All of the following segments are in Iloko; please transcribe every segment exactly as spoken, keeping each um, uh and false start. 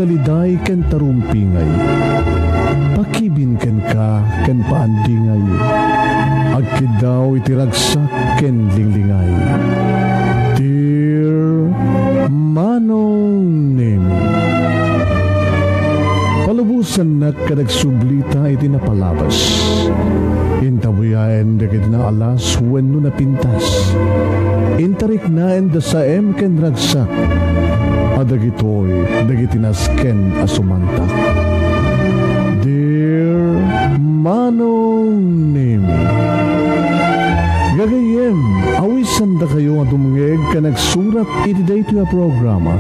Liday ken tarumpingay. Pakibin kenka ken paandingay. Agkiddaw iti ragsak ken linglingay. Dear Manong Nemi. Palubosannak ket agsublita iti napalabas. Intabuyaen dagiti naalas wenno napintas. Intariknaen da saem ken ragsak. A dagitoy dagiti nasken a sumantak. Dear Manong Nemi. Gagayyem, awisandakayo a dumngeg ken agsurat iti daytoy a programa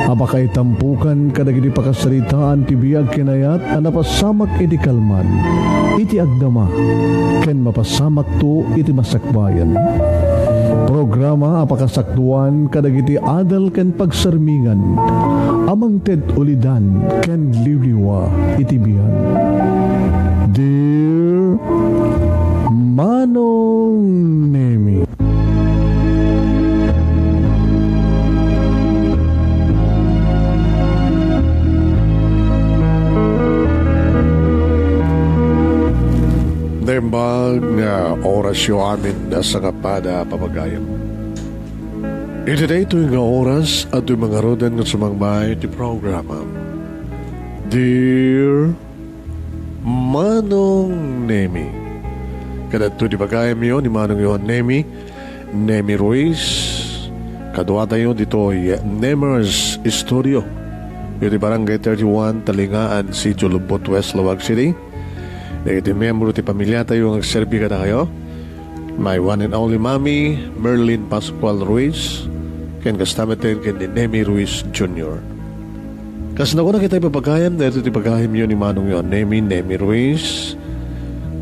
a pakaitampukan kadagiti pakasaritaan ti biag ken ayat a napasamak iti kalman, iti agdama, ken mapasamakto iti masakbayan. Programa a pakasakdoan kadagiti adal ken pagsarmingan a mangted ulidan ken liwliwa iti biag. Dear Manong Nemi. Naimbag nga orasyo amin a sangapada, papagayam. Iti daytoy nga oras, adtoy mangarudan nga sumangbaay ti programa. Dear Manong Nemi. Kadagitoy ti pagayamyo ni Manong Johan Nemi, Nemi Ruiz. Kaduatayo ditoy Nemers Studio. Iti Barangay thirty-one, Talingaan, Sitio Lubot West, Laoag City. Dagiti miyembro ti pamilyatayo nga agserbi kadakayo. My one and only mommy, Merlin Pascual Ruiz, ken kasta met ken ni Nemi Ruiz Junior. Kasano koma dagiti pagayam, daytoy ti pagayamyo ni Manongyo a Nemi, Nemi Ruiz.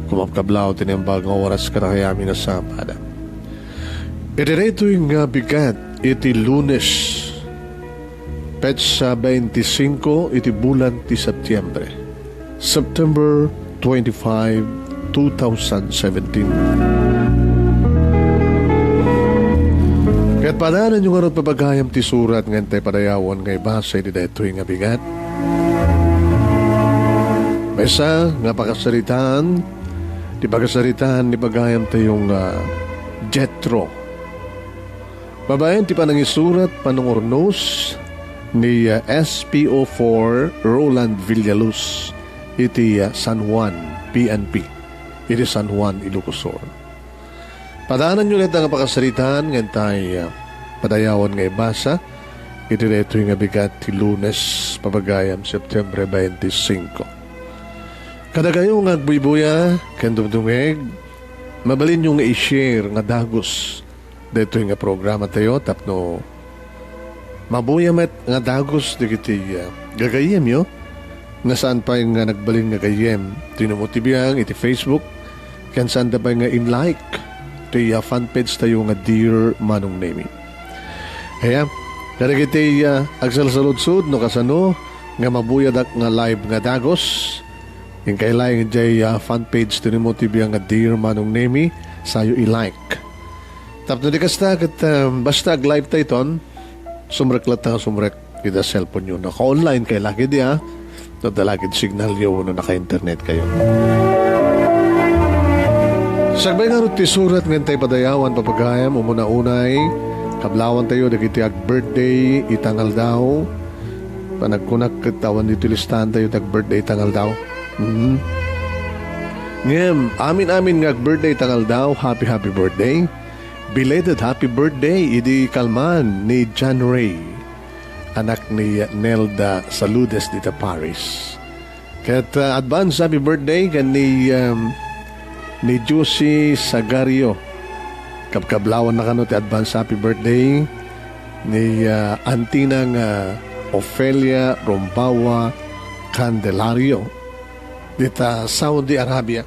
Kumakablaw ti naimbag nga oras kadakayo amin a sabado. Iti daytoy nga bigat iti Lunes, petsa twenty-five iti bulan ti Septiembre. September twenty-five, two thousand seventeen. Ket padaananyo ngarud, papagayam, ti surat nga intay padayawan nga ibasa iti daytoy nga bigat. Maysa nga pakasaritaan, ti pakasaritaan ni pagayamtayo nga Jethro. Babaen ti panangisurat, panangurnos ni, ah, S P O four Roland Villaluz iti, ah, San Juan, P N P, iti San Juan, Ilocos Sur. Padaananyo dayta nga pakasaritaan nga intay, ah, padayawan nga ibasa iti daytoy nga bigat ti Lunes, papagayam, Septiembre twenty-five. Kadakayo nga agbuybuya ken dumdumngeg, mabalinyo nga i-share nga dagus daytoy nga programatayo tapno mabuya met nga dagus dagiti, ah, gagayyemyo nga saan pay nga nagbalin nga gayyem ti inumot ti biag iti Facebook ken saanda pay nga in-like ti, ah, fanpage tayo nga Dear Manong Nemi. Aya, kadagiti, ah, agsalsaludsod no kasano nga mabuyadak nga live nga dagus, inkay laeng idiay, ah, fanpage ti inumot ti biag nga Dear Manong Nemi, sayo i-like. Tapno di kasta ket, um, basta ag-live ta iton, sumrek latta nga sumrek iti cellphone yo. Naka-online kay laki di, ah. No adda laki signal yo, no naka-internet kayo. Sakbay ngarud ti surat nga intay padayawan, papagayam, umuna unay, kablawan tayo dagiti ag-birthday ita nga aldaw. Panagkunak ket awan ditoy listahan tayo ti ag-birthday ita nga aldaw. Mhm. Ngem, amin-amin nga ag-birthday ita nga aldaw, happy, happy birthday. Belated happy birthday idi kalman ni John Ray, anak ni Nelda Saludes dita Paris. Ket, uh, advance happy birthday ken ni, um, ni Josie Sagario. Kabkablawan na kano ti advance happy birthday ni, uh, antina nga Ofelia Rombawa Candelario dita Saudi Arabia.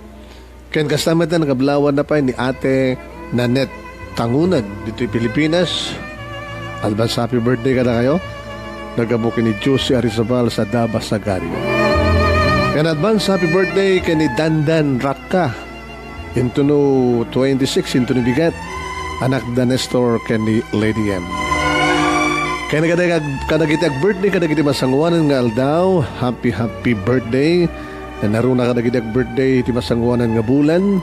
Ken kasta met, nakablawan na pay ni Ate Nanette Tangunan ditoy Pilipinas. Advance happy birthday kadakayo. Naggapu ken ni Josie Arizabal sa Daba, Sagario. Ken advance happy birthday ken ni Dandan Rakka. Intono twenty-six, intono bigat. Anak da Nestor ken ni Lady M. Ken kadagiti ag-, kadagiti ag-birthday, kadagiti masangoanan nga aldaw, happy, happy birthday. Naruna kadagiti ag-birthday iti masangoanan nga bulan,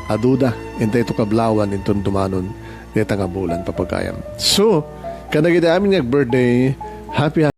aduda, intay ito kablawan inton dumanon dita nga bulan, papagayam. So, kadagiti amin nga ag-birthday, happy,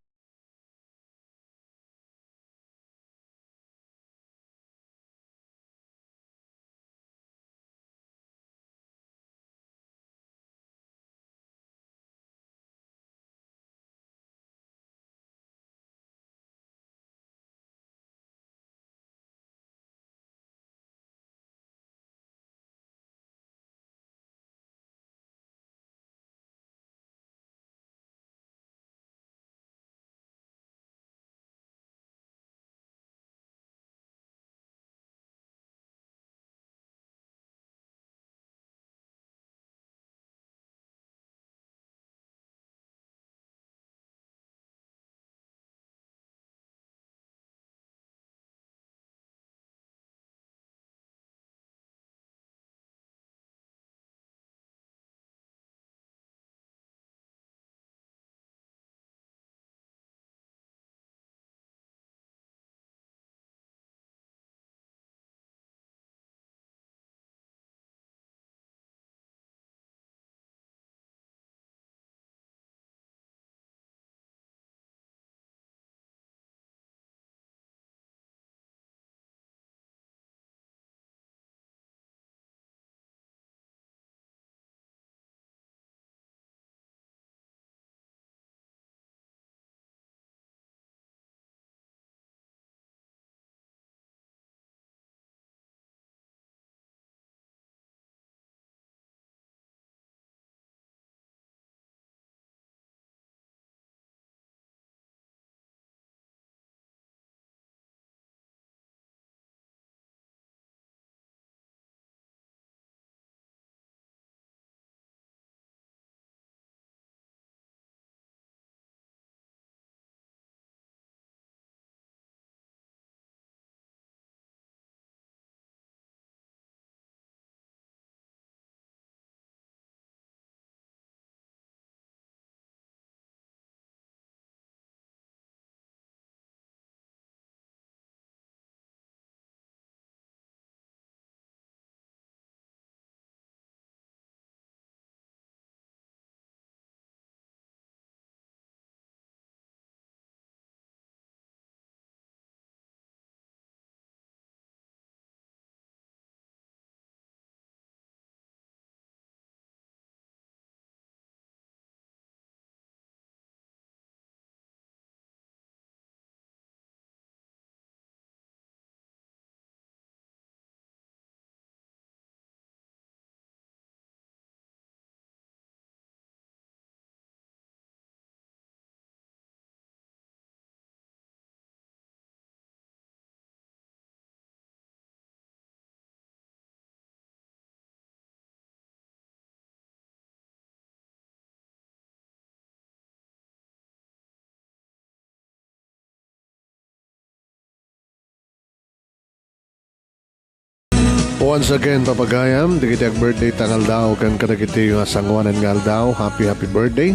Once again, papagayam, dagiti ag-birthday ta nga aldaw ken kadagiti masangoanan nga aldaw, happy, happy birthday.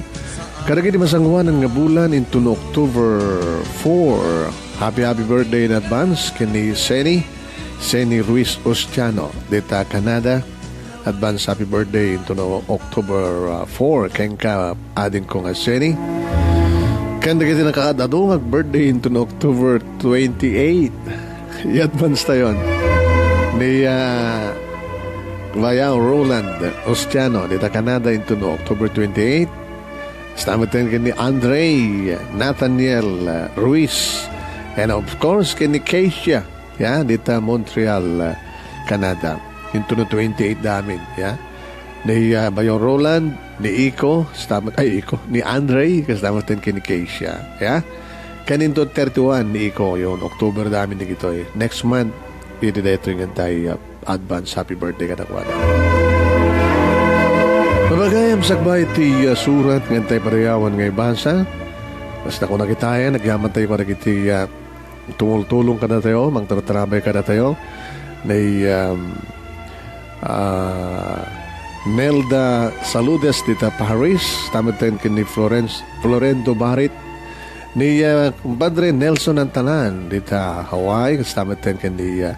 Kadagiti masangoanan nga bulan into no October four, happy, happy birthday in advance ken ni Seni, Seni Ruiz Ostiano, dita Canada. Advance happy birthday into no October, uh, four, kenka, adingko nga Seni. Ken dagiti nakaad-adu nga birthday into no October twenty-eight. I-advance tayon. Ni, uh, Bayao Roland Ostiano, dita Canada, into no October twenty-eight. Stameten ken ni Andre Nathaniel, uh, Ruiz. And of course, ken ni Keisha. Ya, dita Montreal, ah, Canada. Into no twenty-eight da amin, ya. Ni, ah, Bayo Roland, ni Iko, stammet, ay, Iko, ni Andre, kastammet ken ni Keisha, ya. Ken into thirty-one ni Iko, yon, October da amin dagitoy. Next month, idi daytoy nga tay, ah, advance happy birthday kadakuada. Papagayam, sakbay ti, ah, surat nga tay padayawan nga ibasa. Basta kung nakitayan, nagyaman tayo kadagiti, ah, tumultulong kadatayo, mangtartrabay kadatayo. Ni, um, ah, Nelda Saludes dita Paris, kasta met ken ni Florence, Florendo Barit, ni, ah, kumpadre Nelson Antalan dita Hawaii, kasta met ken ni, ah,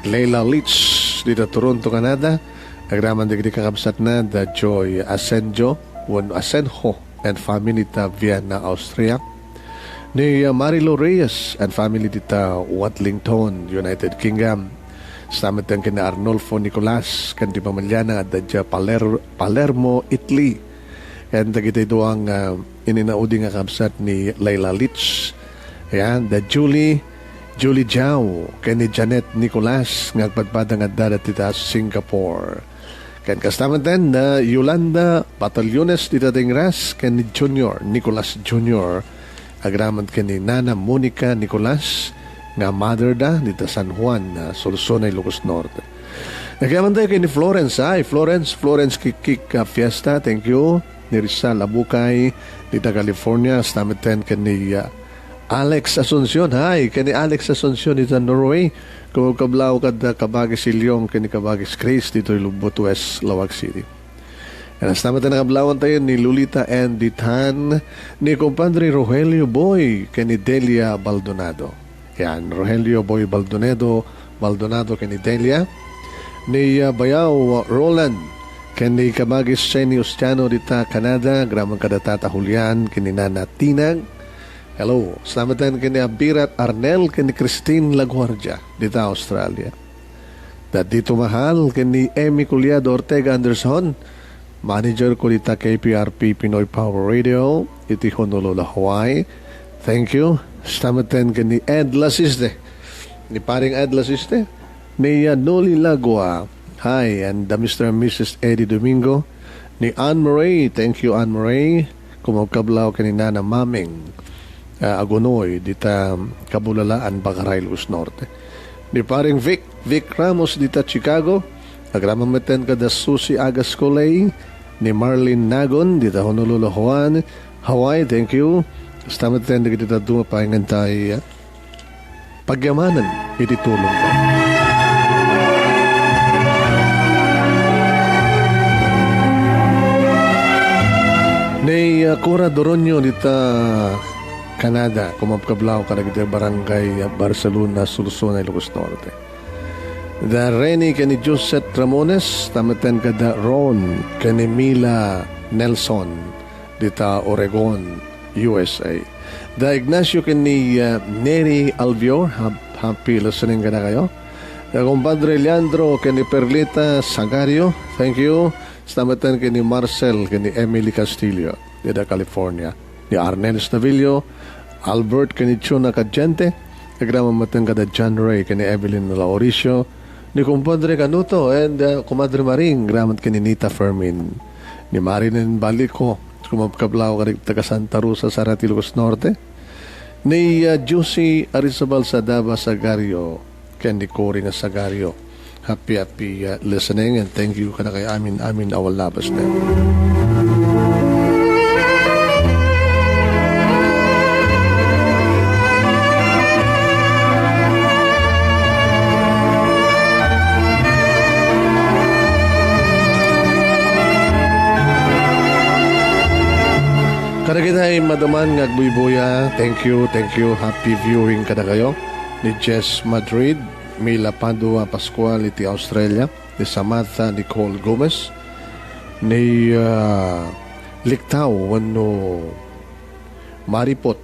Leila Leach dita Toronto, Canada. Agraman dagiti kakabsatna, da Joy Asenjo, wenno Asenjo and family ta Vienna, Austria. Ni, uh, Marilo Reyes and family dita Watlington, United Kingdom. Kasta met ken ni Arnulfo Nicolas ken ni pamiliana nga adda dia Paler-, Palermo, Italy. Ken dagiti duang, uh, ininaudi nga kabsat ni Leila Leach. Ayan, da Julie, Julie Jao, ken ni Janet Nicolas nga agpadpada nga adda dita Singapore. Ken kasta met da Yolanda Batallones dita Tingras, ken ni Junior, Nicolas Junior, agraman ken ni Nana Monica Nicolas, nga mother da dita San Juan, ah, Solsona, Ilocos Norte. Agraman tayo ken ni Florence, ay, Florence, Florence Kikik, ah, Fiesta, thank you. Ni Rizal Abukay, dita California, kasta met ken ni, ah, Alex Asuncion, hi, ken ni Alex Asuncion, dita Norway, kumabkablaw kada Kabagis Ilyong, ken ni Kabagis Chris, dita Lubot West, Laoag City. Ken kasta met a nakablawan tayo ni Lolita Ann Ditan, ni Compadre Rogelio Boy, ken ni Delia Baldonado. Yan, Rogelio Boy Baldonado, Baldonado, ken ni Delia. Ni, ah, Bayaw Roland, ken ni Kabagis Senny Ostiano dita Canada, agraman kada Tata Julian, ken ni Nana Tinag. Hello, kasta met ken ni Abirat Arnel, ken ni Christine Laguardia, dita Australia. Daddy Tumahal, ken ni Emmy Culiado Ortega Anderson, manager ko dita K P R P Pinoy Power Radio, iti Honolulu, Hawaii. Thank you. Kasta met ken ni Ed Lasiste. Ni paring Ed Lasiste. Ni, uh, Noli Lagua. Hi, and, uh, Mister and Missus Eddie Domingo. Ni Anne Marie. Thank you, Anne Marie. Kumabkablaw ken ni Nana Maming, ah, Agunoy, dita Kabulalaan, Bagaray, Ilocos Norte. Ni paring Vic, Vic Ramos, dita Chicago. Agraman met kada Susie Agas Coley, ni Marlene Nagon, dita Honolulu, Hawaii. Hawaii, thank you. Kasta met dagiti dadduma paingan tay, ah, pagyamanen iti tulongko. Ni, uh, Cora Doronio dita Canada, kumabkablaw kadagiti barangay, uh, Barcelona, Solsona, Ilocos Norte. Da Rene ken ni Josette Ramones, kasta met kada Ron ken ni Mila Nelson. dita Oregon, U S A. Da Ignacio ken ni, uh, Neri Alvio, hap-, happy listening kadakayo. Da Compadre Leandro ken ni Perlita Sagario, thank you. Kasta met ken ni Marcel ken ni Emily Castillo, dita California. Ni Arnel Estavillo, Albert ken ni Chuna Cadiente, agraman met kada John Ray ken ni Evelyn Lauricio, ni Compadre Canuto and, uh, Comadre Maring, agraman ken ni Nita Fermin. Ni Marilyn Balico, kumabkablaw kadagiti taga Santa Rosa, Zarate, Ilocos Norte. Ni, uh, Josie Arizabal Sadaba Sagario, ken ni Corina Sagario. Happy, happy, uh, listening and thank you kadakayo amin, amin a walabas na. Kadagitay madaman nga agbuybuya, thank you, thank you. Happy viewing kadakayo. Ni Jess Madrid, Mila Padua Pascual iti Australia, ni Samantha Nicole Gomez, ni, ah, Liktaw wenno Maripot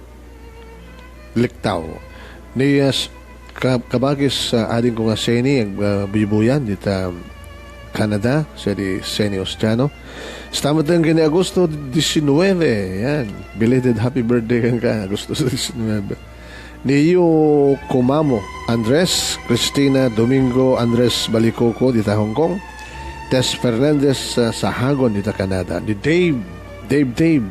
Liktaw, ni, ah, s-, ka-, kabagis, ah, adingko nga Seni, ag-, ah, buybuyan dita Canada, siya di Seni Ostiano. Kasta met ken ni Agosto diecinueve, yan. Belated happy birthday kenka, Agosto diecinueve. Ni Yu Kumamo Andres, Christina Domingo Andres Balicoco dita Hong Kong, Tess Fernandez, ah, Sahagon dita Canada, ni Dave, Dave, Dave,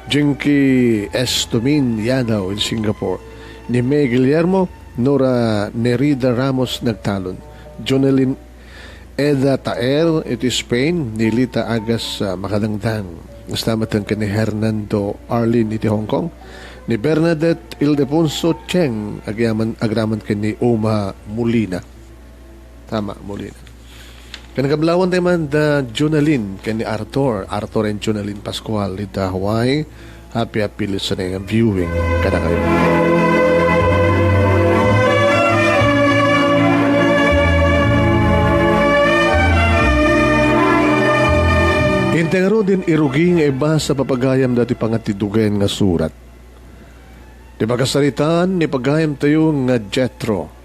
Jinky S Tumin Yadaw in Singapore, ni May Guillermo, Nora Nerida Ramos Nagtalon, Jonelyn Eda Taer iti Spain, ni Lita Agas, ah, Makadangdang. Kasta met ken ni Hernando Arlin iti Hong Kong, ni Bernadette Ildefonso Cheng, agyaman, agraman ken ni Uma Molina. Tama, Molina. Ken kablawan tayo man da Jonalyn ken ni Arthur, Arthur and Jonalyn Pascual dita Hawaii. Happy, happy listening and viewing kadakayo. Intay ngaruden irugi nga ibasa pagayam dati pangatiddugen nga surat. Ti pakasaritaan ni pagayamtayo nga Jethro.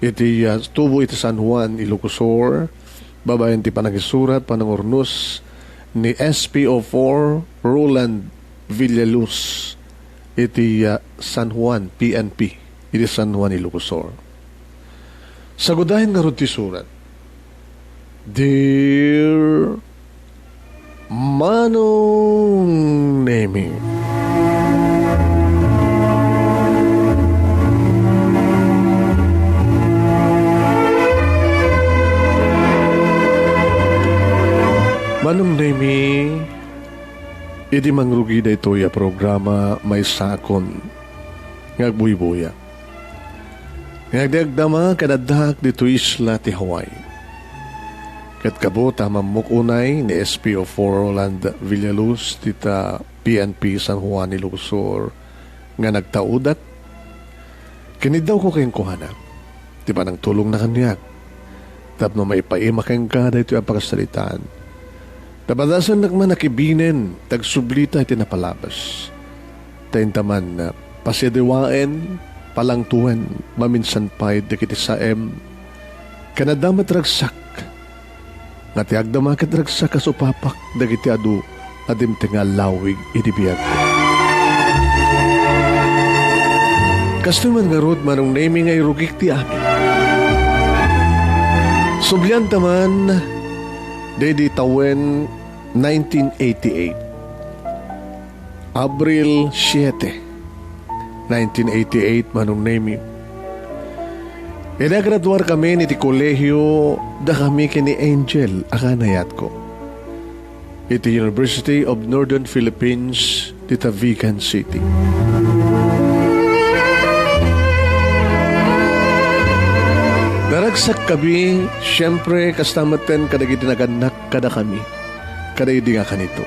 Iti, ah, tubo iti San Juan, Ilocos Sur, babaen ti panangisurat, panangurnos ni S P O four Roland Villaluz iti, ah, San Juan, P N P, iti San Juan, Ilocos Sur. Sagudayen ngarud ti surat. Dear Manong Nemi. Manong Nemi, idi mangrugi daytoy a programa, maysakon nga agbuybuya. Nga agdagdama ken addaak ditoy isla ti Hawaii. Ket gapu ta mammok unay ni S P O four Roland Villaluz dita P N P San Juan, Ilocos Sur nga nagtaudak, kiniddawko kenkuana ti panangtulongna kaniak tapno maipaima kenka daytoy a pakasaritaan. Napadasennak man a kibinen, tagsublita iti napalabas. Ta inta man, ah, pasidiwaen, palangtoen, maminsan pay dagiti saem. Ken adda met ragsak, nga ti agdama ket ragsak a supapak dagiti adu a dimteng nga allawig iti biagko. Kastoy man ngarud, Manong Nemi, nga irugik ti amin. Sublianta man, daydi tawen nineteen eighty-eight. Abril siete, nineteen eighty-eight, Manong Nemi. Idi agraduarkamin iti kolehio, dakami ken ni Angel a kanayatko iti University of Northern Philippines, dita Vigan City. Naragsakkami, siempre, kasta metten kadagiti nagannak kadakami, kadaydi nga kanito.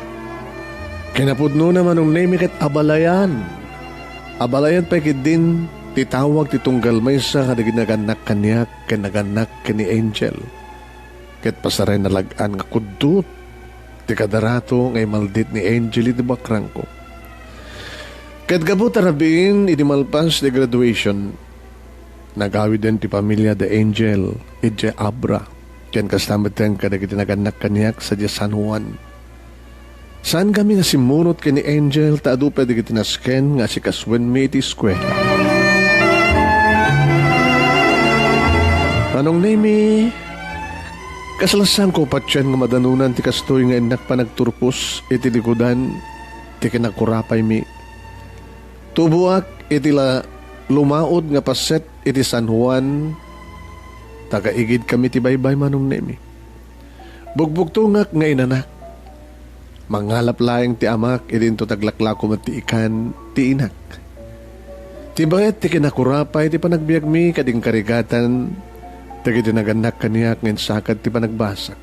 Kinapudnona, Manong Nemi, ket abalayan. Abalayan pay ketdin ti tawag ti tunggal maysa kadagiti nagannak kaniak ken nagannak ken ni Angel. Ket pasarayna lag-an nga kuddut ti kadarato nga imaldit ni Angel iti bakrangko. Ket gapu ta rabiin idi malpas ti graduation, nagawiden ti pamilia da Angel idiay Abra, ken kasta metten kadagiti nagannak kaniak sadiay San Juan. Saankami nga simmurot ken ni Angel ta adu pay dagiti nasken nga asikasuenmi iti eskuela. Manong Nemi, kasla saanko patien nga madanunan ti kastoy nga innak panagturpos iti likudan ti kinakurapaymi. Tuboak iti la-, lumaud nga paset iti San Juan, taga-igidkami ti baybay, Manong Nemi. Bugbugtongak nga inanak. Mangalap laeng ti amak idi inton aglaklako met ti ikan ti inak. Ti bayat ti kinakurapay ti panagbiagmi ket inkarigatan dagiti nagannak kaniak nga insakad ti panagbasak.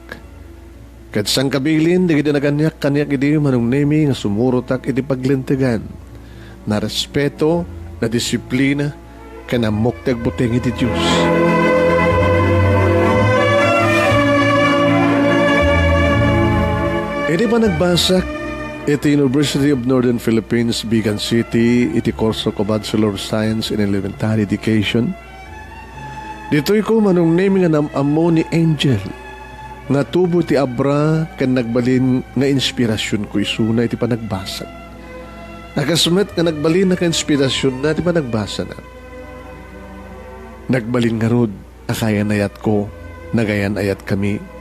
Ket sangkabilin dagiti nagannak kaniak idi, Manong Nemi, nga sumurotak iti paglintegan, narespeto, nadisiplina, ken ammok ti agbuteng iti Dios. Idi panagbasak iti University of Northern Philippines, Vigan City, iti kurso ko Bachelor of Science in Elementary Education, ditoyko, Manong Nemi, nga nam-ammo ni Angel nga tubo ti Abra ken nagbalin nga inspirasionko isuna iti panagbasak. A kas met nga nagbalin nga inspirasionna ti panagbasana. Nagbalin ngarud a kayan-ayatko, nagayan-ayatkami.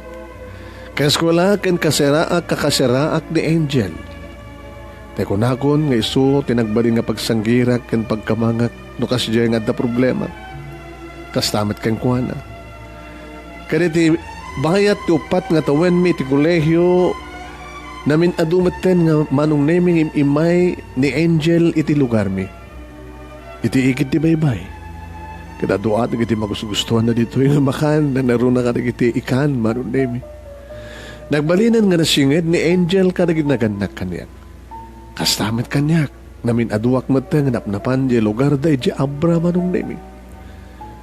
Kaeskuela ken kaseraak, kakaseraak ni Angel. Ti kunakon nga isu ti nagbalin nga pagsanggirak ken pagkamangak no kasdiay nga adda problema. Kasta met kenkuana. Ket iti bayat ti uppat nga tawenmi iti kolehio, namin-adu metten nga Manong Nemi nga im-immay ni Angel iti lugarmi. Iti igid ti baybay, Ket adu dagiti magusgustoanna ditoy nga makan, nanaruna kadagiti ikan, Manong Nemi. Nagbalinen nga nasinged ni Angel kadagiti nagannak kaniak. Kasta met kaniak, namin-aduak met nga napnapan diay lugarda idiay Abra, Manong Nemi.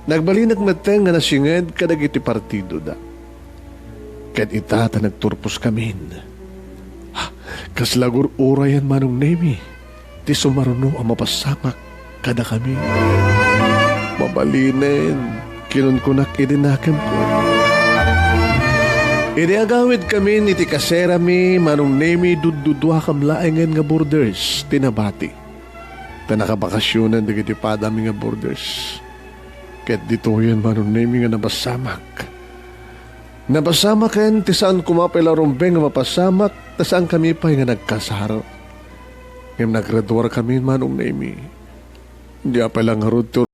Nagbalinak met nga nasinged kadagiti partidoda. Ket ita ta nagturposkamin. Ha, kasla gur-urayan, Manong Nemi, ti sumaruno a mapasamak kadakami. Mabalinen, kinunkunak idi nakemko. Idi agawidkamin iti kaserami, Manong Nemi, dudduduakam laengen nga borders ti nabati. Ta nakabakasionan dagiti padami nga borders. Ket ditoyen, Manong Nemi, nga napasamak. Napasamaken ti saan koma pay la rumbeng nga mapasamak, ta saankami pay nga nagkasar. Ngem nagraduarkami, Manong Nemi. Di apay la ngarud ti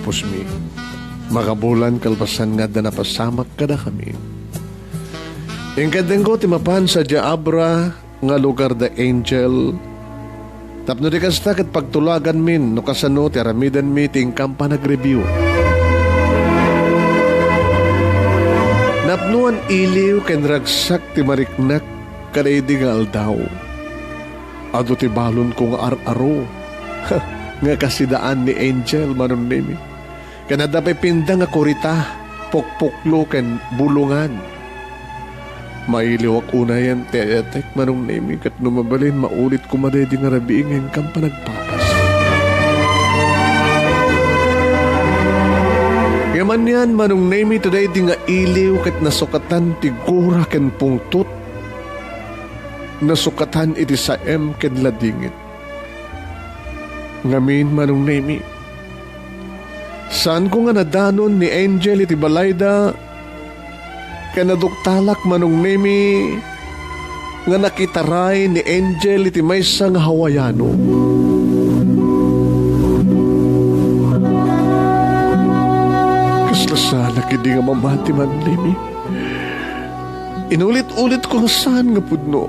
Pusmi, makabulan kalpasan nga adda napasamak kadakami. Inkeddengko ti mapan sadiay Abra nga lugar da Angel, tapno di kasta ket pagtulaganmin no kasano ti aramidenmi ti inkam panagreview. Napnoan iliw ken ragsak ti mariknak kadaydi nga aldaw. Adu ti balonko nga ar-aro nga kasidaan ni Angel, Manong Nemi. Ken adda pay pinda nga kurita, pukpuklo ken bulongan. Mailiwak unayen ti ay-atek, Manong Nemi, ket no mabalin, maulit koma daydi nga rabii nga inkam panagpapas. Ngem anian, Manong Nemi, ti daydi nga iliw ket nasukatan ti gura ken pungtot. Nasukatan iti saem ken ladingit. Ngamin, Manong Nemi, saanko nga nadanon ni Angel iti balayda Ken naduktalak, Manong Nemi, nga nakitaray ni Angel iti maysa nga Hawaiano. Kasla saanak idi nga mamati, Manong Nemi. Inulit-ulitko nga saan nga pudno.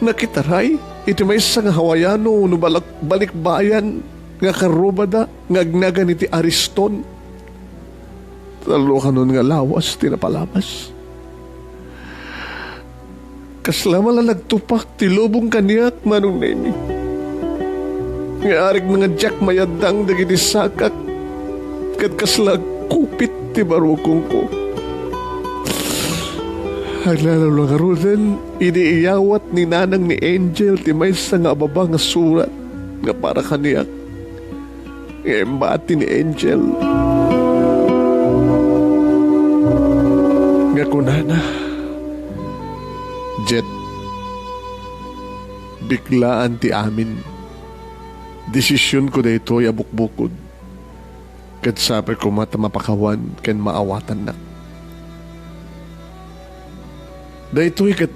Nakitaray iti maysa nga Hawaiano no balak-, balikbayan nga karrubada nga agnagan iti Ariston. Tallo kanon nga lawas ti napalabas. Kasla malanagtupak ti lubong kaniak, Manong Nemi. Nga arigna nga diak mayaddang dagiti sakak, ket kasla agkupit ti barukongko. Aglalaw la ngaruden, idi iyawat ni nanang ni Angel ti maysa nga ababa nga surat nga para kaniak. Nga imbati ni Angel nga kunana, "Jet, biglaan ti amin. Desisionko daytoy a bukbukod. Ket sapay koma ta mapakawan ken maawatannak. Daytoy ket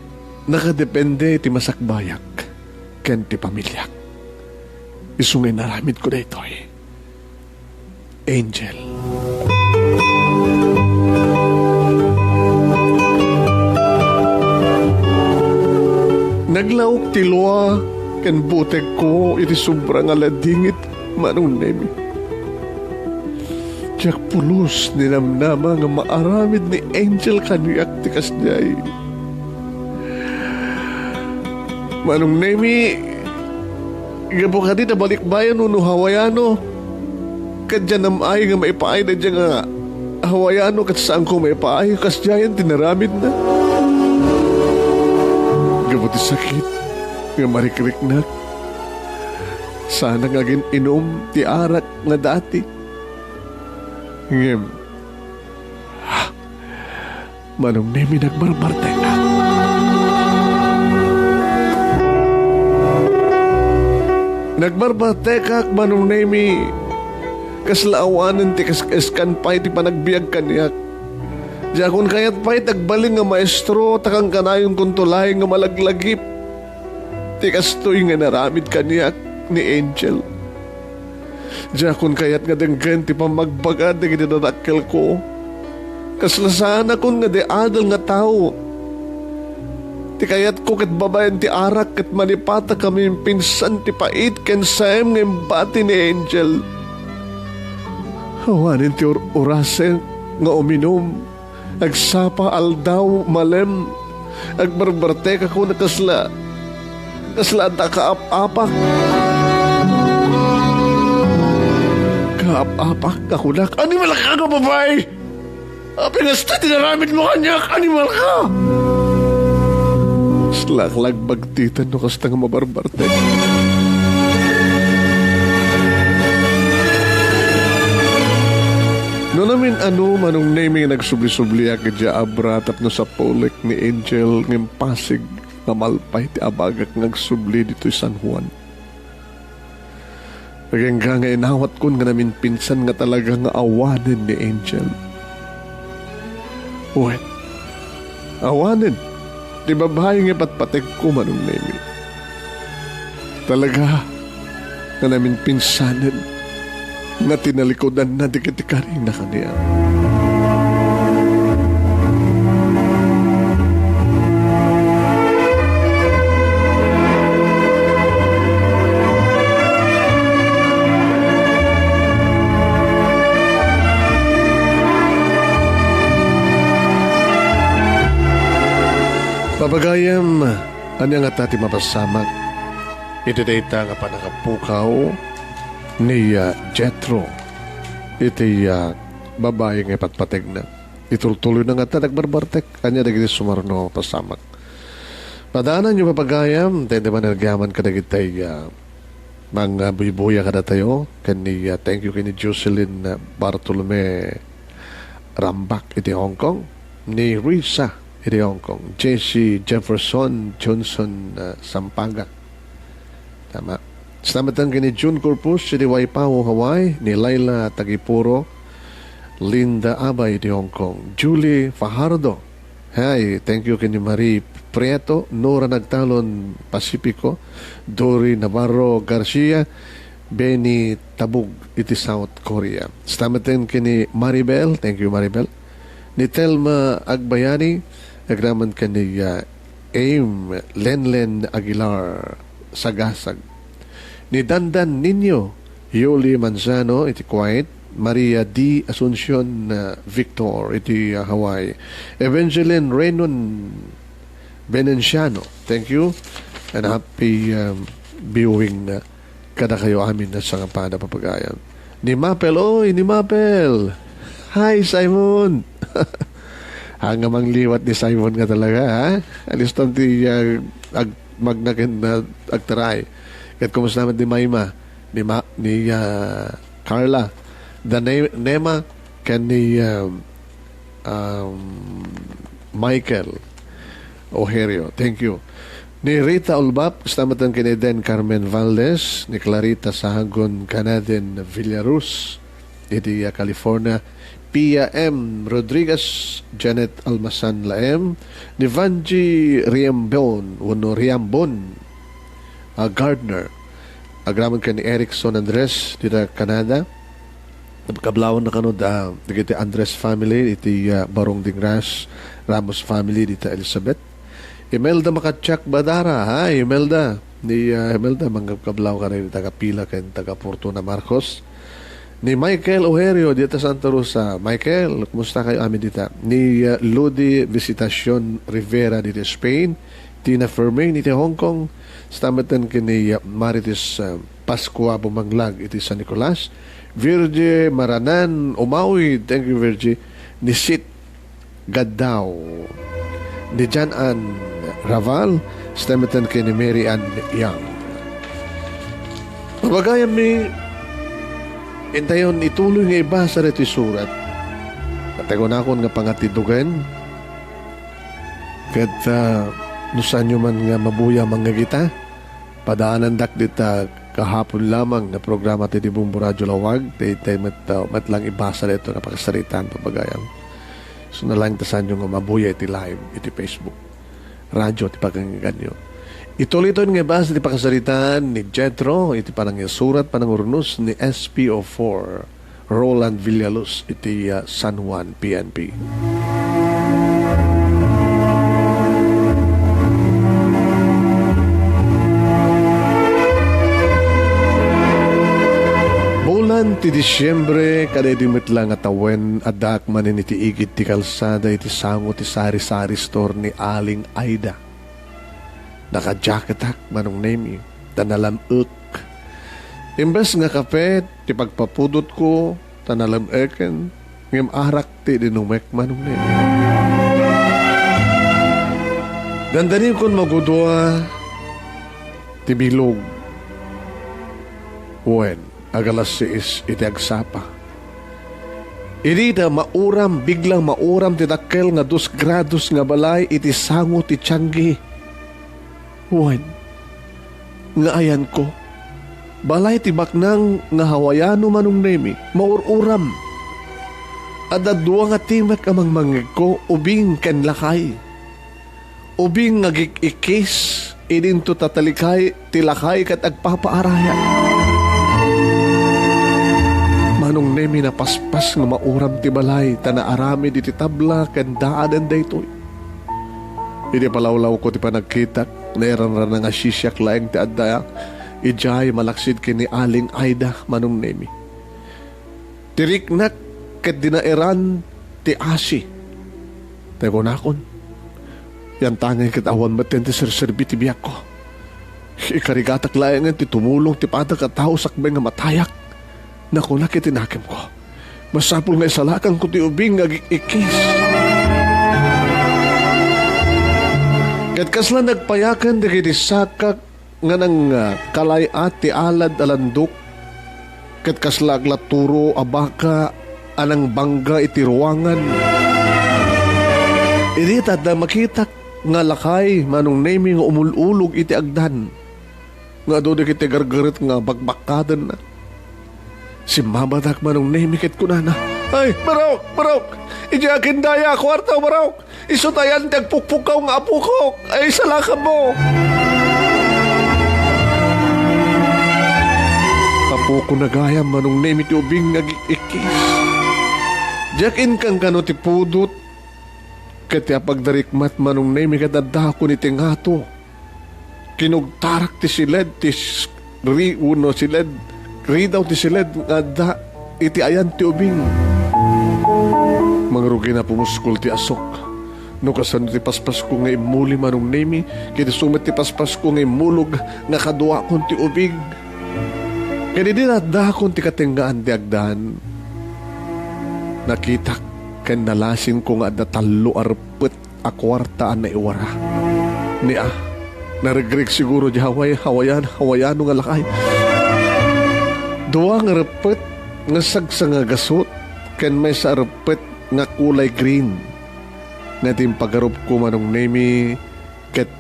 nakadepende iti masakbayak ken ti pamiliak. Isu nga inaramidko daytoy. Angel." Naglaok ti lua ken butegko iti sobra nga ladingit, Manong Nemi. Diak pulos ni namnama nga maaramid ni Angel kaniak ti kasdiay. Manong Nemi, gapu kadi ta balikbayan wenno Hawaiano, ket diak am-ay nga maipaay daydiay nga Hawaiano ket saanko maipaay, kasdiayen ti naramidna. Gapu ti sakit nga marikriknak, saanak nga agin-inum ti arak nga dati. Ngem, Manong Nemi, nagbarbartekak. Nagbarbartekak, Manong Nemi. Kasla awanen ti kas-, kaskan pay ti panagbiag kaniak. Diakon kayat pay ti agbalin nga maestro, ta kankanayonkonto laeng nga malaglagip ti kastoy nga inaramid kaniak ni Angel. Diakon kayat nga denggen ti pammagbaga dagiti dadakkelko. Kasla saanakon nga di adal nga tao. Ti kayatko ket babaen ti arak ket manipataka maminsan ti pait ken saem nga imbati ni Angel. Awanen ti ur-, urasek nga uminum. Agsapa aldaw, malem, agbarbartekak kuna kasla, kasla adda kaap-apak. Kaap-apak a kunak, "Animalka nga babai! Apay nga kasta ti naramidmo kaniak? Animalka!" Kasla lagbagtitan no kasta nga mabarbartek. No namin-ano, Manong Nemi, nagsubli-subliak idiay Abra tapno sapulik ni Angel ngem pasig nga malpay ti abagak nga agsubli ditoy San Juan. Agingga nga inawatkon nga naminpinsan nga talaga nga awanen ni Angel. Wen, awanen ti babai nga ipatpategko, Manong Nemi. Talaga nga naminpinsanen nga tinalikudanna dagiti karina kaniak. Papagayam, ania ngata ti mapasamak iti dayta nga pannakapukaw ni, ah, Jethro iti, ah, babai nga ipatpategna? Itultuloyna ngata, nagbarbartek, ania dagiti sumarno a pasamak? Padaananyo, papagayam, ta iti man nagyaman kadagiti, ah, mangbuybuya kadatayo, ken ni, ah, thank you ken ni Jocelyn, ah, Bartolome Rambak iti Hong Kong, ni Risa iti Hong Kong, Jessie Jefferson Johnson, ah, Sampaga. Tama. Salamat ken ni June Corpus iti Waipahu, Hawaii, ni Laila Tagipuro, Linda Abay iti Hong Kong. Julie Fajardo. Hi, thank you ken ni Marie Prieto, Nora Nagtalon, Pacifico, Dory Navarro Garcia, Benny Tabug iti South Korea. Stameten ken ni Maribel. Thank you, Maribel. Ni Telma Agbayani, agraman ken ni, ah, Aim Lenlen Aguilar, Sagasag. Ni Dandan Niño, Yoli Manzano iti Kuwait, Maria D. Asuncion, ah, Victor iti, ah, Hawaii. Evangeline Renon Venenciano, thank you. And happy, um, viewing, ah, kadakayo amin a sangapada, papagayan. Ni Mapel, oy, ni Mapel. Hi, Simon. Haan nga mangliwat ni Simon nga talaga, ha? Alistan ti, ah, ag-, magna ken, ah, agtaray. Ket kumusta met ni Maima? Ni Ma-, ni, ah, Carla. Da Ne-, Nema ken ni, ah, um, Michael Oherio. Thank you. Ni Rita Ulbap, stamatan ken ni Den Carmen Valdez, ni Clarita Sahagon Canaden Villarus, iti, ah, California, Pia M. Rodriguez, Janet Almasan Laem, ni Vanji Riambon, wenno Riambon, ah, Gardner, agraman ken ni Erickson Andres, dita Canada, kablawan na kano da, dagiti Andres family, iti, ah, Barong Dingras, Ramos family, dita Elizabeth, Imelda Makatiak Badara, ha, Imelda. Ni, ah, Imelda, mangkabkablaw ka rin, taga Pila ken taga Fortuna Marcos. Ni Michael Oherio, dita Santa Rosa. Michael, kumusta kayo amin dita? Ni, ah, Ludi Visitacion Rivera, dita Spain. Tina Fermin, iti Hong Kong. Stamatan ken ni, ah, Marites, ah, Pascua Bumanglag, iti San Nicolas. Virgie Maranan, umawid. Thank you, Virgie. Ni Sit Gaddao, ni Jan Ann Raval, stamatan ken ni Mary Ann Young. Pabagayam mi, intayon ituloy nga ibasa daytoy surat. Ket kunakon nga pangatidugen, ket, ah, no saanyo man nga mabuya mangngegita, padaanandak dita kahapon lamang nga programa ti Bombo Radio Lawag, ti, ti met, uh, met lang ibasa daytoy nga pakasaritaan, pabagayam. So, nalaing ta saanyo nga mabuya iti live, iti Facebook. Radio, ti pakangganyo. Ituloy nga ibasa ti pakasaritaan ni Jethro, iti panangisurat, panangurnos ni S P O four. Roland Villaluz iti, ah, San Juan P N P. Bulan ti Disiembre, kadaydi met la nga tawen, addaak manen iti igid ti kalsada iti sango ti sari-sari store ni Aling Aida. Nakajacketak, Manong Nemi, ta nalam-ek. Imbes nga kape ti pagpapudotko, ta nalam-eken, ngem arak ti inumek, Manong Nemi. Dandaniwkon magudua ti bilog. Wen, ag alas sais iti agsapa. Idi ta mauram, biglang mauram ti dakkel nga dos grados nga balay iti sango ti Tiangge. Wen, nga ayanko, balay ti baknang nga Hawaiano, Manong Nemi, maur-uram. Adda dua nga timek a mangmangngegko, ubing ken lakay. Ubing nga gik-ikkis, idinto tatalikay ti lakay ket agpapaarayak. Manong Nemi, napaspas nga mauram ti balay, ta naaramid iti tabla ken daaden daytoy. Idi palawlawko ti panagkitak, nairanrana nga siak laeng ti adda idiay malaksid ken ni Aling Aida, Manong Nemi. Ti riknak ket dinairan ti asi. Tay kunakon, yantangay ket awan met ti serserbi ti biagko. Ikarigatak laengen ti tumulong ti padak a tao sakbay nga matayak. Nakunak iti nakemko, masapul nga isalakanko ti ubing nga agik-ikkis. Ket kasla nagpayaken dagiti sakak nga nangkalay-at ti alad a landok, ket kasla aglaturo a baka a nangbangga iti ruangan. Idi ta adda makitak nga lakay, Manong Nemi, nga umul-ulog iti agdan, nga adu dagiti gargaret nga bakbakkadenna. Simmabadak, Manong Nemi, ket kunana, Ay, Barok! Barok! Idiay akin dayta a kuarta, Barok! Isu ta ayan ti agpukpukaw nga apokok! Ay, salakanmo! Apokona gayam, Manong Nemi, ti ubing nga agik-ikkis. Diak inkankano ti pudot, ket ti apagdarikmat, Manong Nemi, ket addakon iti ngato. Kinugtarak ti siled ti s-, ri-, wenno siled, ridaw ti siled nga adda iti ayan ti ubing. Mangrugi na pumuskol ti asok. No kasano ti paspasko nga immuli, Manong Nemi, ket isu met ti paspasko nga immulog nga kaduakon ti ubing. Ket idi naddakon ti katengngaan ti agdan, nakitak ken nalasinko nga adda tallo a reppet a kuarta a naiwara. Ni a, naregreg siguro di haway, hawayan, hawayano nga lakay. Dua nga reppet nga sagsangagasut ken maysa a reppet nga kulay green. Nga ti impagarupko, Manong Nemi, ket